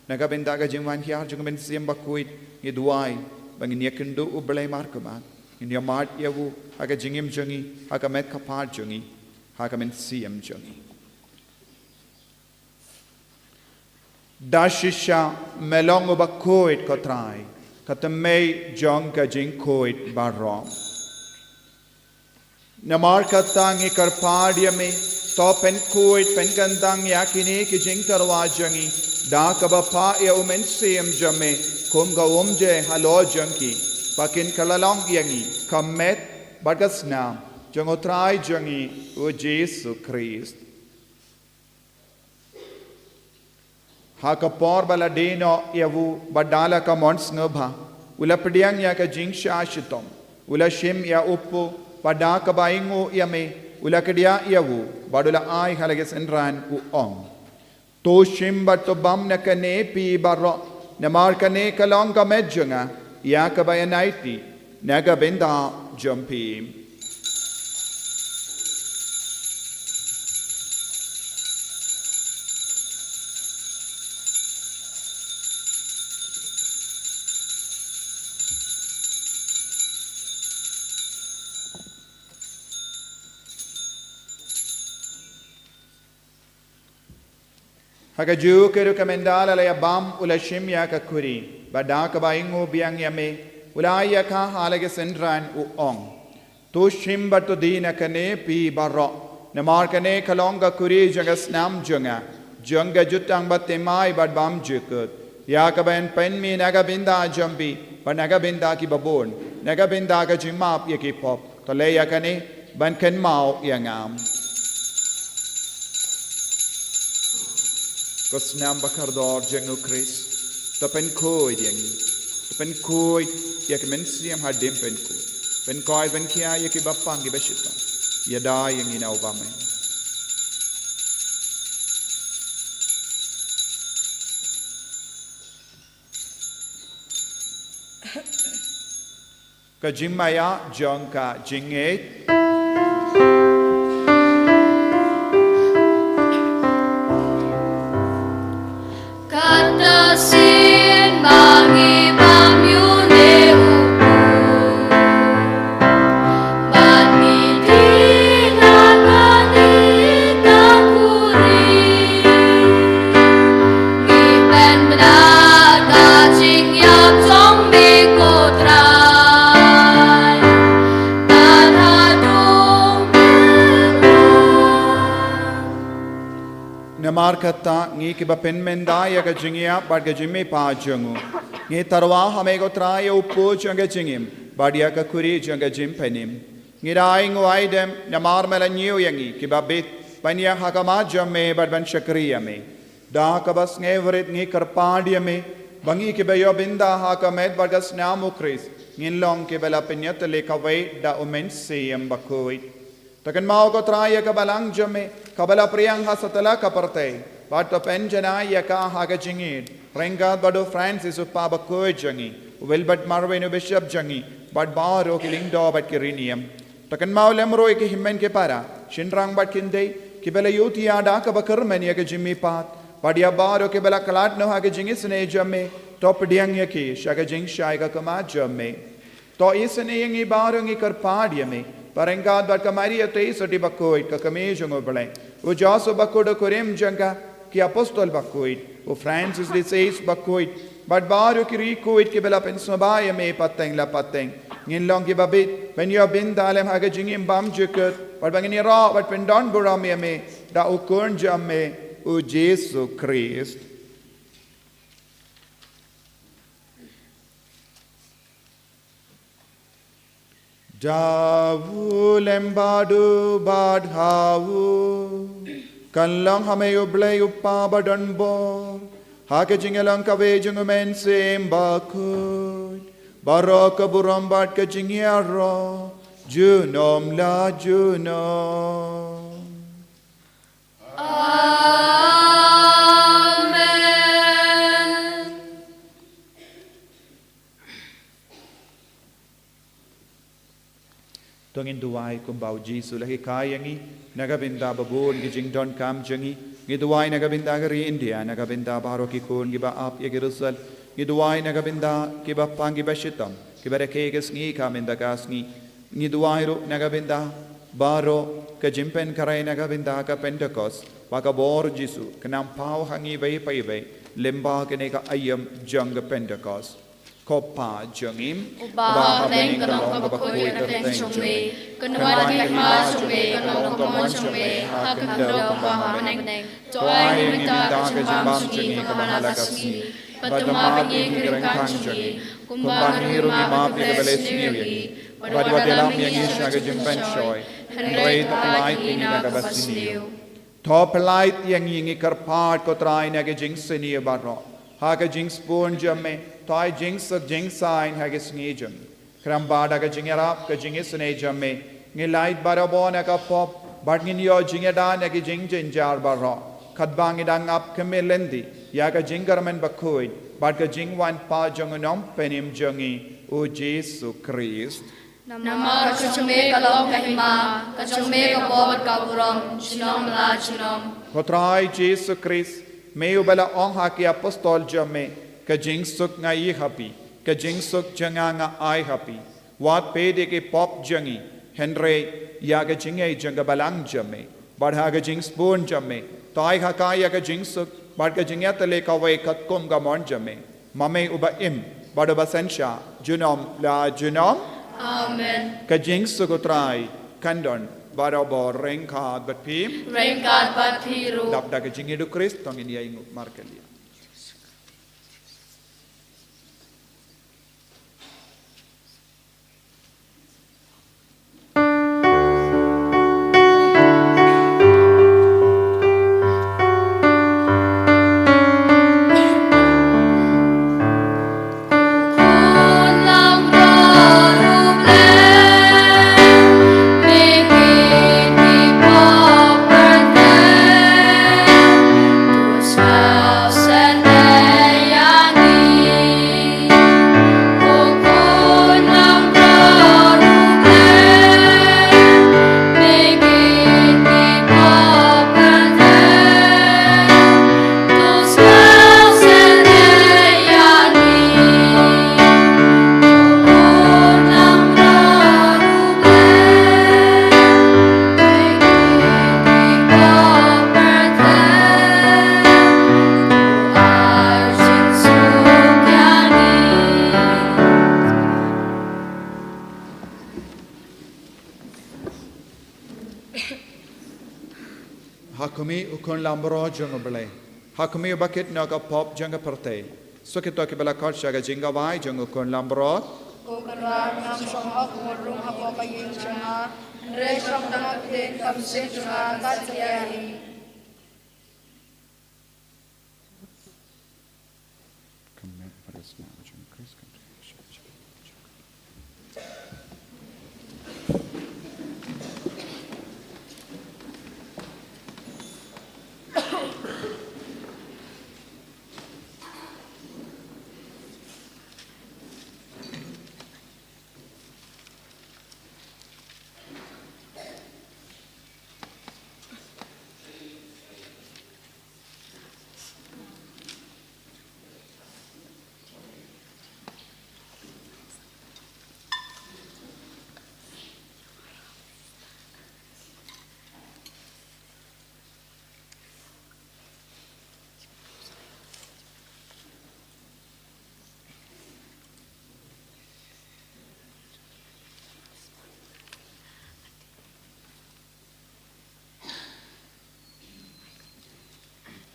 na ka bynta ka jingwan hiar jong ka Mynsiem Bakhuid, ngi duwai ba ngin ïakynduh U Blei markhmat. Ngin ïa mad ïa u ha ka jingim jong ngi, ha ka met ka phad jong ngi, ha ka mynsiem jong ngi. Da shisha me long uba khuid, ko Trai, ka thymmei jong ka jingkhuid baroh. Namar kata ngi kyrpad ïa me, to pynkhuid pynkyndang ïa kine ki jingtyrwa jong ngi da kaba phah ïa u Mynsiem jong me kum ka umje halor jong ki, ba kin kylla long ïa ngi ka met bad ka snam jong u Trai jong ngi u Jisu Khrist. Ha ka por ba la die noh ïa u bad da la ka mon sngewbha, u la pdiang ïa ka jingshah shitom, u la shim ïa u kpu, bad da kaba ainguh ïa me, u la kdiah ïa u bad u la ai ha la ki synran, u ong: To shim bad to bam na kane phi baroh, namar kane ka long ka met jong nga, ïa kaba ïanaiti na ka bynta jong phi. Ha kajuh ka ruh, ka mynda la la ïa bam, u la shim ïa ka khuri, bad da kaba ainguh biang ïa me, u la ai ïa ka ha la ki synran, u ong: To shim bad to die na kane phi baroh, namar kane ka long ka khuri jong ka snam jong nga, jong ka jutang baptisma bad bymjukut, ïa kaba yn pynmih na ka bynta jong phi bad na ka bynta kiba bun, na ka bynta ka jingmap ïa ki pop. To leh ïa kane ban kynmaw ïa nga. Ko snam bakordor jong u Khrist, to pynkhuid ïa ngi, to pynkhuid ïa ka mynsiem hadien pynkhuid, pynkhuid, pynkhia ïa kiba pang kiba shitom. Ïada ïa ngi na u bam. Ka jingmaïa jong ka jingngeit. Kata sien ba ngi bam ïa une u kpu, ba ngi die na kane ka khuri, ngi pynbna ka jingïap jong me, ko Trai, tad haduh mynta. Namar kata, ngi kiba pynmynda ïa ka jingïap bad ka jingmihpat jong u, ngi tyrwa ha me, ko Trai, ïa u kpu jong ka jingim bad ïa ka khuri jong ka jingpynim. Ngi da ainguh aidem namar me la ñiew ïa ngi kiba bit ban ïeng ha khmat jong me bad ban shakri ïa me. Da kaba sngewrit ngi kyrpad ïa me ba ngi kiba ïoh bynta ha ka met bad ka snam u Khrist ngin long kiba la pynïatylli kawei da u Mynsiem Bakhuid. To kynmaw, ko Trai, ïa ka balang jong me kaba la pdiang ha satlak ka pyrthei, bad to pynjanai ïa ka ha ka jingïeid ryngkat bad u Francis u kpa bakhuid jong ngi, u Wilbert Marwin u bishop jong ngi, bad baroh ki lyngdoh bad ki riewniam. To kynmaw lem ruh ïa ki hynmen ki para, shynrang bad khyndiat, kiba la ïohi ïa da kaba kyrmen ïa ka jingmihpat, bad ïa baroh kiba la khlad noh ha ka jingisynei jong me, to pdiang ïa ki sha ka jingshai ka khmat jong me. To isynei ïa ngi baroh, ngi kyrpad ïa me, ba ryngkat bad ka Maria Theisotti bakhuid, ka kmie jong u Blei, u Joseph bakhuid, u kurim jong ka, ki apostol bakhuid, u Francis de Sales bakhuid, bad baroh ki riewkhuid kiba la pynsngewbha ïa me pateng la pateng, ngin long kiba bit ban ïoh bynta lem ha ka jingim bymjukut, bad ba ngin ïaroh bad pyndonburom ïa me da u Khun jong me, u Jisu Khrist. Da u lem bad u bad ha u, kan long ha me u Blei u Kpa badonbor, ha ka jingïalong kawei jong u Mynsiem Bakhuid, baroh ka burom bad ka jingïaroh junom la junom. Amen. To ngin duwai kumba u Jisu u la hikai ïa ngi, na ka bynta ba bun ki jingdonkam jong ngi. Ngi duwai na ka bynta ka ri India, na ka bynta baroh ki khun kiba ap ïa ki result. Ngi duwai na ka bynta kiba pang kiba shitom. Kiba rakhe ka sngi ka mynta ka sngi, ngi duwai ruh na ka bynta baroh ka jingpynkhreh na ka bynta ka Pentekost, ba ka bor Jisu kan nang paw ha ngi iwei pa iwei lyngba kane ka aïom jong ka Pentekost. Ko Pa jong ngi, uba ha bneng, ka long kaba khuid ka kyrteng jong me. Kan wan ka hima jong me, kan long ka mon jong me ha ka khyndew kumba ha bneng. To ai ngi mynta ka jingbam jong ngi kaba ha la ka sngi. Bad to map ïa ngi ki ryngkang jong ngi, kumba ngi ruh ngi map ïa kiba leh sniew ïa ngi. Bad wat ïalam ïa ngi sha ka jingpynshoi, hynrei to pyllait ïa ngi na kaba sniew. To pyllait ïa ngi, ngi kyrpad ko Trai, na ka jingsniew baroh. Ha ka jingsbun jong me, to ai jingsuk jingsaiñ ha ka sngi jong ngi. Khnang ba da ka jingïarap ka jingisynei jong me, ngi lait barabor na ka pop, bad ngin ïoh jingïada na ki jingjynjar baroh. Katba ngi dang ap khmih lynti ïa ka jingkyrmen bakhuid bad ka jingwan pat jong u Nongpynim jong ngi, u Jisu Khrist. Namar ka jong me ka long ka hima, ka jong me ka bor bad ka burom, junom la junom. Ko Trai Jisu Khrist, me uba la ong ha ki apostol jong me, ka jingsuk nga ai ha phi, ka jingsuk jong nga nga ai ha phi. Wat peit ïa ki pop jong ngi, hynrei ïa ka jingngeit jong ka Balang jong me. Bad ha ka jingsbun jong me, to ai ha ka ïa ka jingsuk bad ka jingïatylli kawei katkum ka mon jong me. Ma me uba im bad uba synshar junom la junom. Amen. Ka jingsuk u Trai kan don barabor ryngkat bad phi. Ryngkat bad phi ruh. Dap da ka jingïeit u Khrist, to ngin ïa ïnguh markylliang. Ha khmih u Khun Langbrot jong U Blei, ha khmih uba kit noh ka pop jong ka pyrthei. Sa kito kiba la khot sha ka jingkawei jong u Khun Langbrot. Ko Kynrad, ngam shong hok ban rung hapoh ka ïing jong nga, hynrei shong tang ka ktien ka mynsiem jong nga kat sa ïa hi.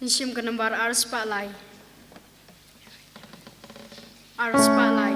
Ngin shim ka nambar ar spah lai. Ar spah lai.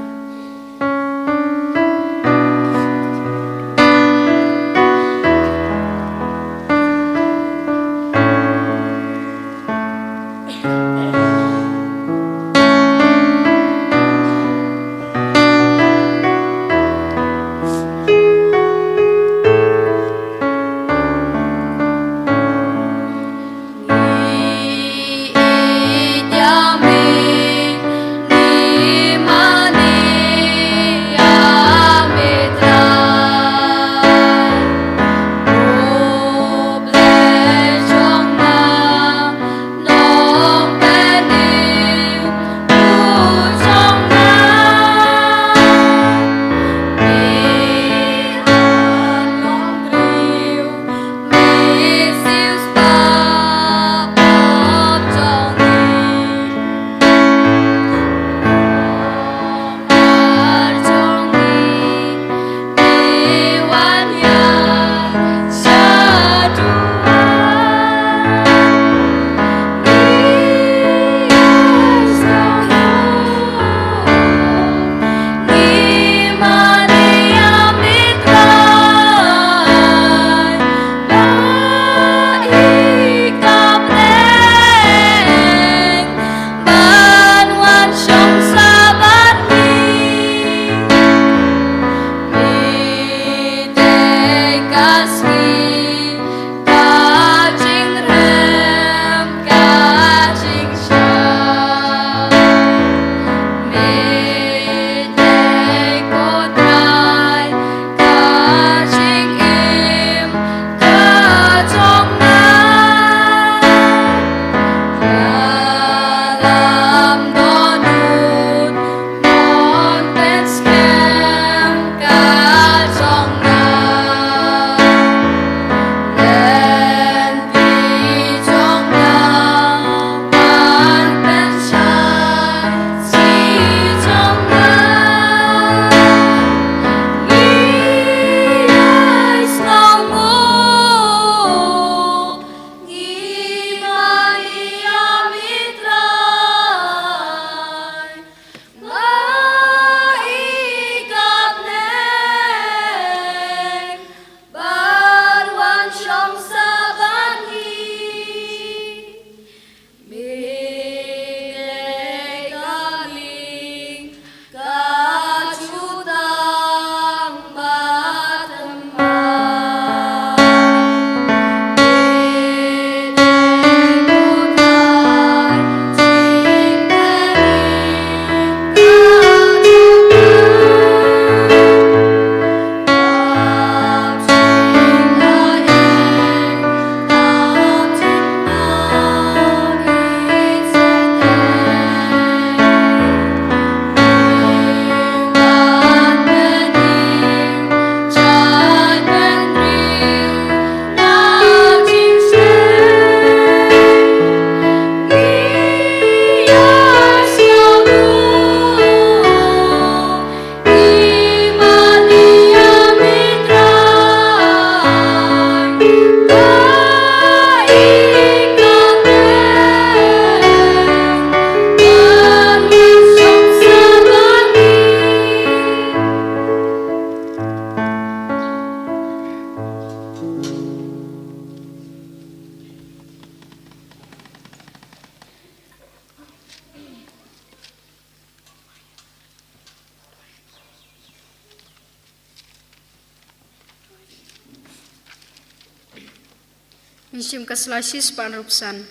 Ngi shim ka sla shispah hynriewphew san.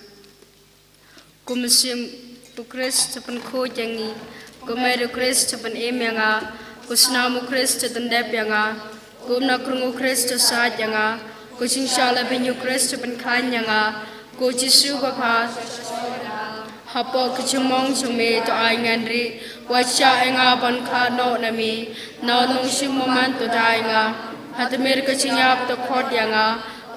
Ko mynsiem u Khrist u pynkhuid ïa ngi. Ko met u Khrist u pynim ïa nga. Ko snam u Khrist u pyndep ïa nga. Ko umnongkrung u Khrist u said ïa nga. Ko jingshah lehbeiñ u Khrist u pynkhlaiñ ïa nga. Ko Jisu babha, hapoh ka jingmong jong me to ai ngan rieh. Wat shah ïa nga ban khlad noh na me. Na u nongshim moman to da ïa nga. Ha tmier ka jingïap to khot ïa nga.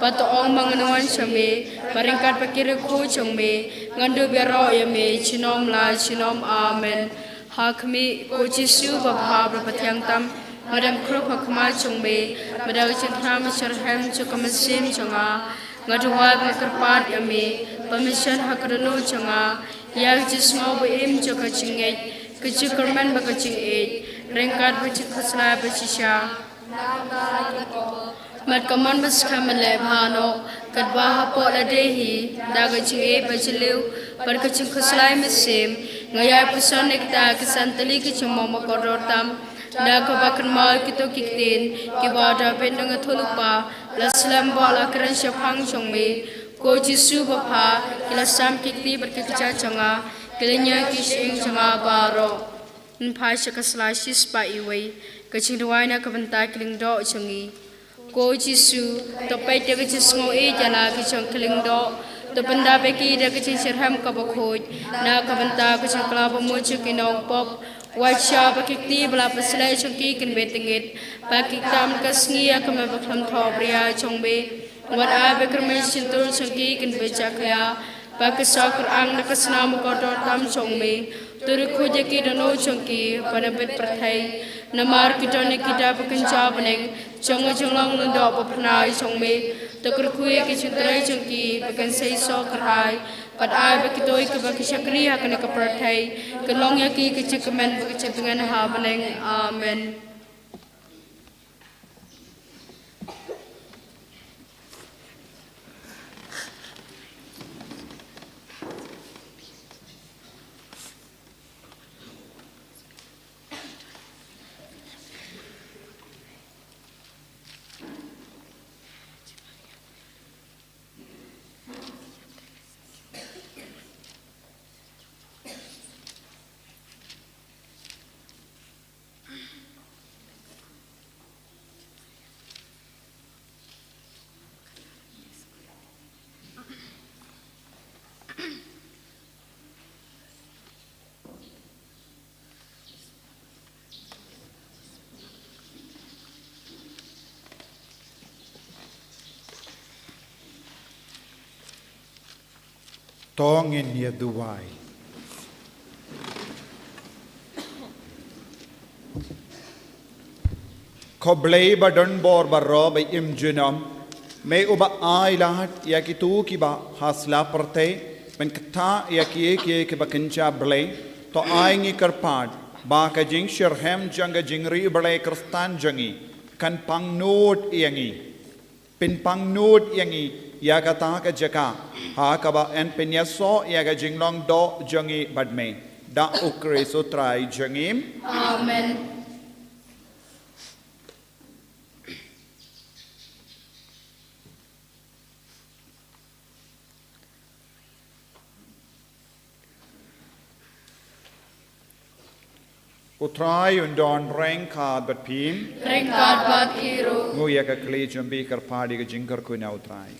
Bad to ong ba ngan wan sha me, ba ryngkat bad ki riewkhuid jong me ngan dup ïaroh ïa me junom la junom. Amen. Ha khmih, ko Jisu babha ba pathiang tam, nga dang khrup ha khmat jong me. Bad da ka jingthrang ba shitrhem jong ka mynsiem jong nga, nga duwai bad nga kyrpad ïa me, ba men shon ha ka dohnud jong nga ïa ka jingsngew ba im jong ka jingngeit, ka jingkyrmen bad ka jingïeit, ryngkat bad ka jingkhuslai ba shisha. Bad ka mon ba skhem ban leh bha noh, katba hapoh lade hi, da ka jingïeit ba jylliew bad ka jingkhuslai mynsiem, nga ïai puson ïa kita ki san tylli ki jingmong ba kordor tam, da kaba kynmaw ïa kito ki ktien kiba u Dabid u nongïathuhlypa la slem bad la kren shaphang jong me. Ko Jisu babha, ki la sam ki kti bad ki kjat jong nga, ki la ñiew ki shyieng jong nga baroh. Ngi phai sha ka sla shispah wei, ka jingduwai na ka bynta ki lyngdoh jong ngi. Ko Jisu, to peit ïa ka jingsngewieit ïa la ki jong ki lyngdoh, to pyndap ïa ki da ka jingshitrhem kaba khuid na ka bynta ka jingkylla bamut jong ki nongpop. Wat shah ba ki kti ba la pynsleh jong ki kin beit tyngeh, ba ki ktam ka sngi ïa ka met ba khlem thoh bria jong me. Wat ai ba ka rmiang shyntur jong ki kin beit jakhlia, ba ki sah kyr-ang da ka snam ba kordor tam jong me. To riewkhuid ïa ki dohnud jong ki ban ïabit pyrthei. Namar ki don ïa ki da ba kynja bneng jong ka jinglong lyngdoh ba phylla jong me. To kyrkhu ïa ki jingtrei jong ki ba kin seisoh kyrhai. Bad ai ba kito kiba ki shakri ha kane ka pyrthei kin long ïa ki ka jingkmen bad ka jingtngen ha bneng. Amen. To ngin ïa duwai. Ko Blei ba don bor baroh ba im junom, me uba ai lad ïa kito kiba ha sla pyrthei ban ktah ïa kiei kiei kiba kynja Blei, to ai ngi kyrpad ba ka jingshitrhem jong ka jingriewblei Khristan jong ngi kan pang nud ïa ngi. Pynpang nud ïa ngi ïa kata ka jaka ha kaba yn pynïasoh ïa ka jinglong doh jong ngi bad me. Da U Khrist U Trai jong ngi. Amen. U Trai un don ryngkat bad phi. Ryngkat bad phi ruh. Ngui ïa ka khlieh jong phi, kyrpad ïa ka jingkyrkhu na U Trai.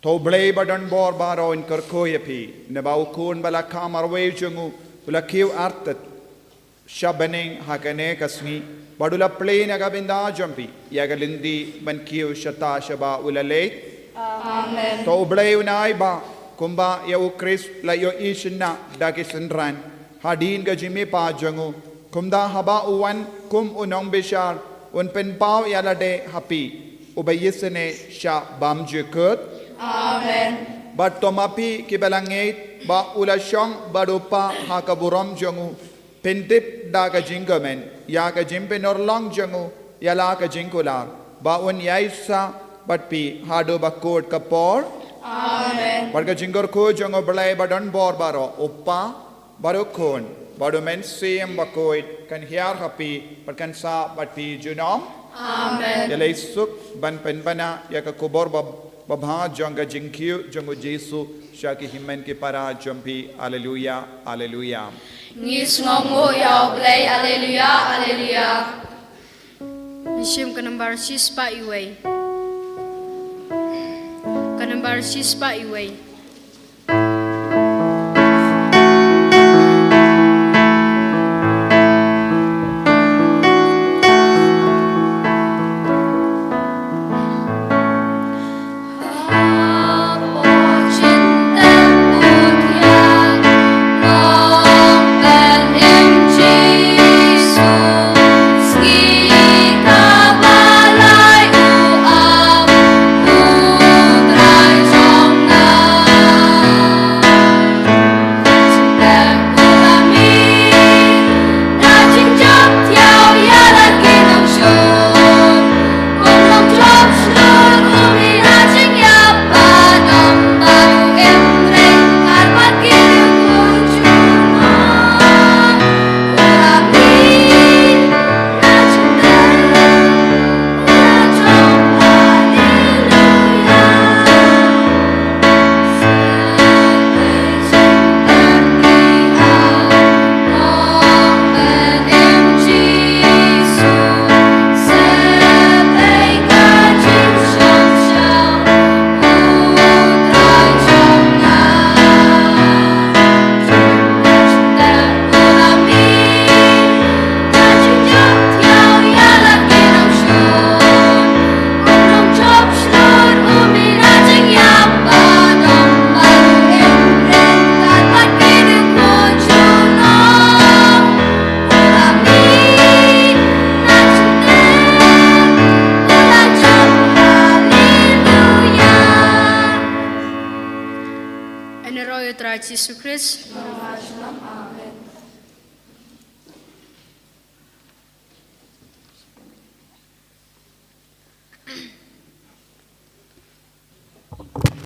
To U Blei ba don bor baroh un kyrkhu ïa phi, naba U Khun ba la kham marwei jong u u la kiew artat sha bneng ha kane ka sngi, bad u la plie na ka bynta jong phi ïa ka lynti ban kiew shata shaba u la leit. Amen. To U Blei un ai ba kumba ïa U Khrist la ïohi shynna da ki synran hadien ka jingmihpat jong u, kumta haba u wan kum u nongbishar un pynpaw ïa lade ha phi uba ïasnoh sha bymjukut. Amen. Bad to ma phi kiba la ngeit ba u la shong bad u Kpa ha ka burom jong u, pyntip da ka jingkmen ïa ka jingpynurlong jong u ïa la ka jingkular, ba un ïaisah bad phi haduh ba kut ka por. Amen. Bad ka jingkyrkhu jong U Blei ba don bor baroh, U Kpa bad U Khun bad U Mynsiem Bakhuid, kan hiar ha phi bad kan sah bad phi junom. Amen. Ïalei suk ban pynbna ïa ka khubor ba babha jong ka jingkiew jong u Jisu sha ki hynmen ki para jong phi. Alleluia, alleluia. Ngi sngewnguh ïa U Blei. Alleluia, alleluia. Ngi shim ka nambar shispah iwei. Ka nambar shispah iwei. Ynda roi ïa u Trai Jisu Khrist.